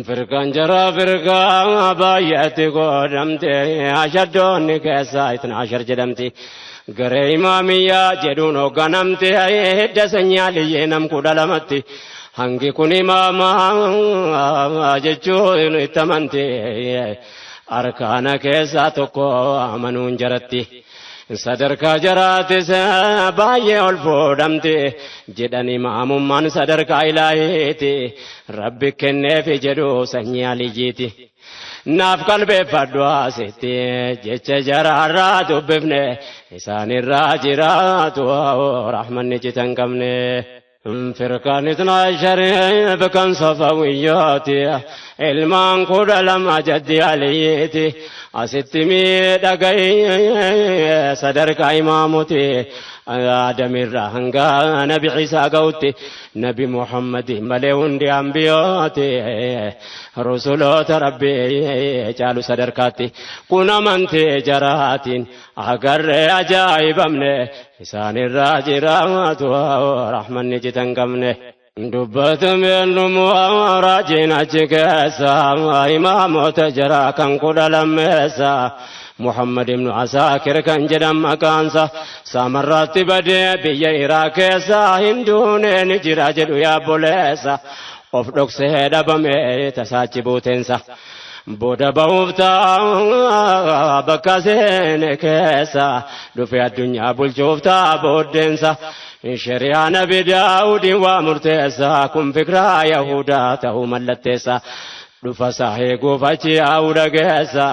Firqaan jara firqaa baay'eetti godhamte, ashaddoonni keessaa 12 jedhamti. Garee Imaamiyyaa jedhuun hoogganamte, hidda sanyii Aliyyee nam 12tti. Hangi kun imaamaa jechuun itti amante, arkaana keessaa tokko amanuun jaratti. Sadarkaa jaraatis baay'ee ol fuudhamte jedhan, imaamummaan sadarkaa ilaahiiti. Rabbi kenneefi jedhu sanyii Aliyyiiti. Naaf qalbeeffadhu asitti jecha jaraarraa dubbifne, isaanirraa jiraatu rahmanni citan qabne. Firqaan 12 kan Safawiyyaati, ilmaan 12 jaddi Aliyyiiti. Asitti miidhagay sadarkaa imaamuti, Aadamirraa hanga Nabi Ciisaa ga'utti, Nabi Muhammad malee hundi ambiyooti, rusuloota Rabbii caalu sadarkaatti. Kun amantee jaraatiin agarree ajaa'ibamne, isaanirraa jiraatu rahmanni citan qabne. Dubbatameen dhumuu raajiin achi keessa imaamota jara kan 12 Muhammad ibnu Asaakir kan jedhan maqaansa, Saamarraatti badee biyya Iraaq keessa, hinduunee ni jira jedhu yaabboleessa, of dhoksee dhabame tasaachi buuteensa. Booda ba'uuf ta'a bakka seene keessa, dhufe addunyaa bulchuuf ta'a booddeensa. Shari'aa Nabi Daawudiin waa murteessa, kun fikiraa Yahudaa ta'uu mallatteessa. Dhufa isaa eeguuf achi yaa'uu dhageessa,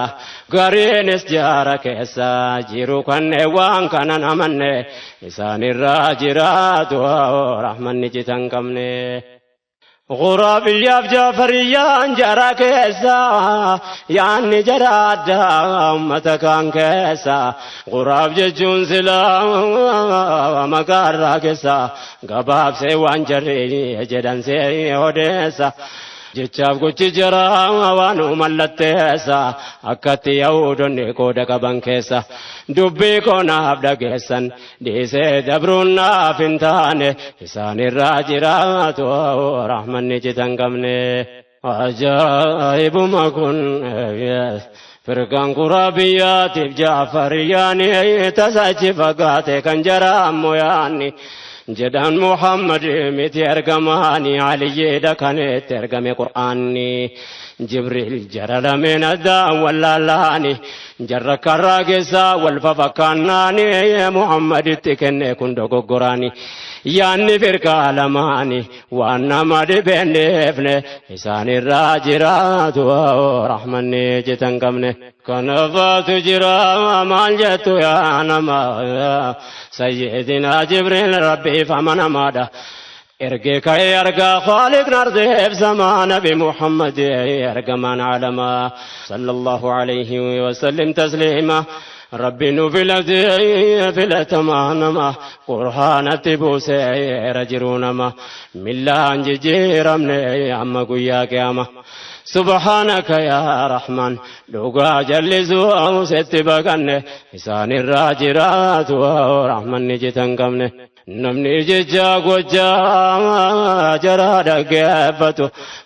gariinis jaara keessa jiru kanneen waan kanan amanne, isaanirraa jiraatu rahmanni citan qabne. Ghuraabiyyaaf Jaafariyyaan jara keessa, yaanni jara addaa ummata kaan keessa. Ghuraab jechuun silaa maqaarraa keessa, gabaabsee waan jarri jedhan see odeessa. Jechaaf gochi jara waan mallatteessa, akkatti Yaahudonni qooda qaban keessa. Dubbii koonaaf dhageessan dhiisee dabruun naaf hin taane, isaanirraa jiraatu rahmanni citan qabne. Ajaa'ibuma kun firqaan quraabiyyaatiif Jaafariyyaan tasachi fagaate kan jara ammoo yaanni. Jedhan Muhammad miti ergamaani, Aliyyeedha kan itti ergame Qur'aanni. Jibriil jara lameen addaan wallaalaani, jarra karraa keessaa wal fafakkaannaani, Muhammaditti kenne kun dogoggoraani. Yaanni firqaa lamaani waan nama dhibeenneefne, isaanirraa jiraatu rahmanni citan qabne. Kanafaatu jira maal jettu yaa nama, Sayyidina Jibriil Rabbiif amanamaadha. Ergee ka'ee argaa Khaaliqni ardeef samaa, Nabi Muhammad ergamaan alamaa, sallallahu alayhi wasallim tasliima. Rabbi nu filatee filatamaa nama, Qur'aanatti buuseera jiruu nama, millaan jijjiiramne amma guyyaa qiyaama. Subhaanaka yaa Rahman, dhugaa jallisuu sitti baqanne, isaanirraa jiraatu rahmanni citan qabne. Namni jecha gochaa jaraa dhaggeeffatu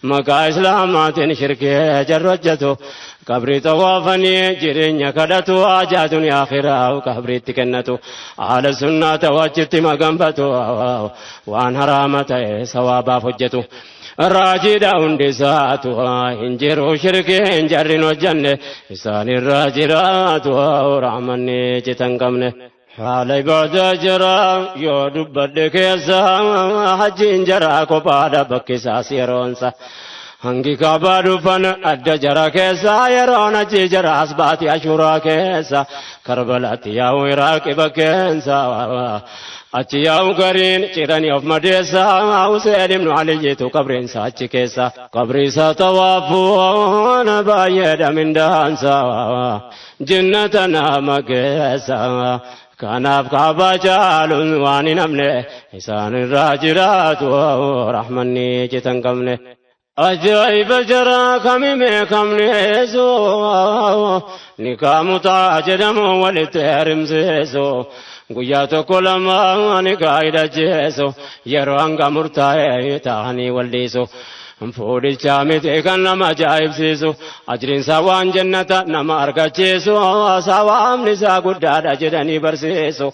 maqaa islaamaatiin shirkee jarri hojjetu qabrii xawaafanii jireenya kadhatu haajaa duniyaa akhiraa qabriitti kennatu haala sunnaa ta'u achitti maganfatu waan haraama ta'e sawaabaaf hojjetu. Raajiidha hundi isaatu hin jiru shirkiin jarri hin hojjenne isaanirraa jiraatu rahmanni citan qabne. Haala ibaadaa jira yoo dubbadhe keessa hajjiin jaraa kophaadha bakki isaas yeroonsa. Hangi kaabaa dhufan adda jara keessa yeroon achi jaraas baati ashuuraa keessa Karbalaatti yaa'u Iraaqi bakkeensa. Achi yaa'u gariin ciranii of madeessa Huseen ibnu Aliyyiitu qabriinsa achi keessa. Qabriisa xawaafuun baay'eedha mindaansa jinnata nama geessa. Kanaaf kaabaa caaluun waan hin hafne isaanirraa jiraatu rahmanni citan qabne. Ajaa'iba jaraa kamime kamneesu nikaa mutaa jedhamu walitti heerimsiisu guyyaa tokko lama nikaa hidhachiisu yeroo hanga murtaa'e ta'anii wal dhiisu. Fuudhichaa miti kan nama ajaa'ibsiisu ajriinsaa waan jannata nama argachiisu sawaabni isaa guddaadha jedhanii barsiisu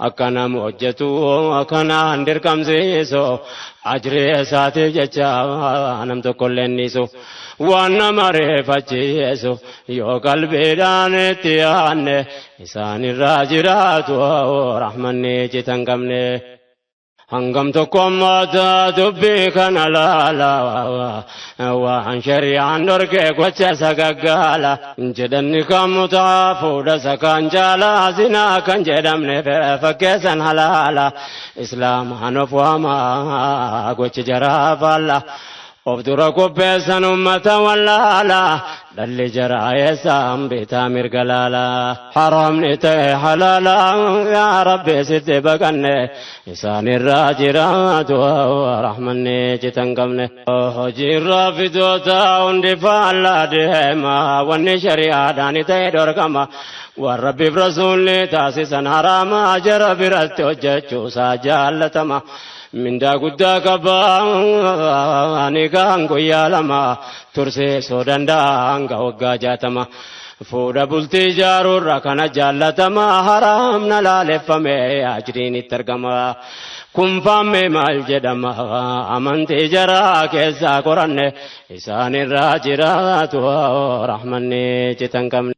akka nama hojjetu akkanaan dirqamsiisu ajrii isaatiif jecha nam tokkollee dhiisu waan nama reeffachiisu yoo qalbiidhaan itti yaanne isaanirraa jiraatu rahmanni citan qabne. Hangam tokko ammaata dubbii kana laala waan shari'aan dhorkee gocha sagaggaala jedhanni kan mutaa fuudha isa kan jaala zinaa kan jedhamne fakkeessan halaala islaamaan of waamaa gochi jaraa faalla. Of dura qopheessan ummata wallaala dhalli jaraa eessaan bitaa mirga laala haramni ta'e halaala yaa rabbi sitti baqanne isaanirraa jiraatu rahmanni citan qabne. Hojiirraa fidoota hundi faallaa deema wanni shari'aadhaan ta'e dhorkama waan rabbiif rasuulli taasisan haraama jara biratti hojjechuusaa jaallatama. Mindaa guddaa qabaa ni kan guyyaa lama tursiisuu danda'a hanga waggaa 60. Fuudha bultii ijaaruurra kana jaallatama haraamna laaleffame ajriin itti argama. Kun faamme maal jedhama amantii jaraa keessaa qoranne isaanirraa jiraatu rahmanni citan qabne.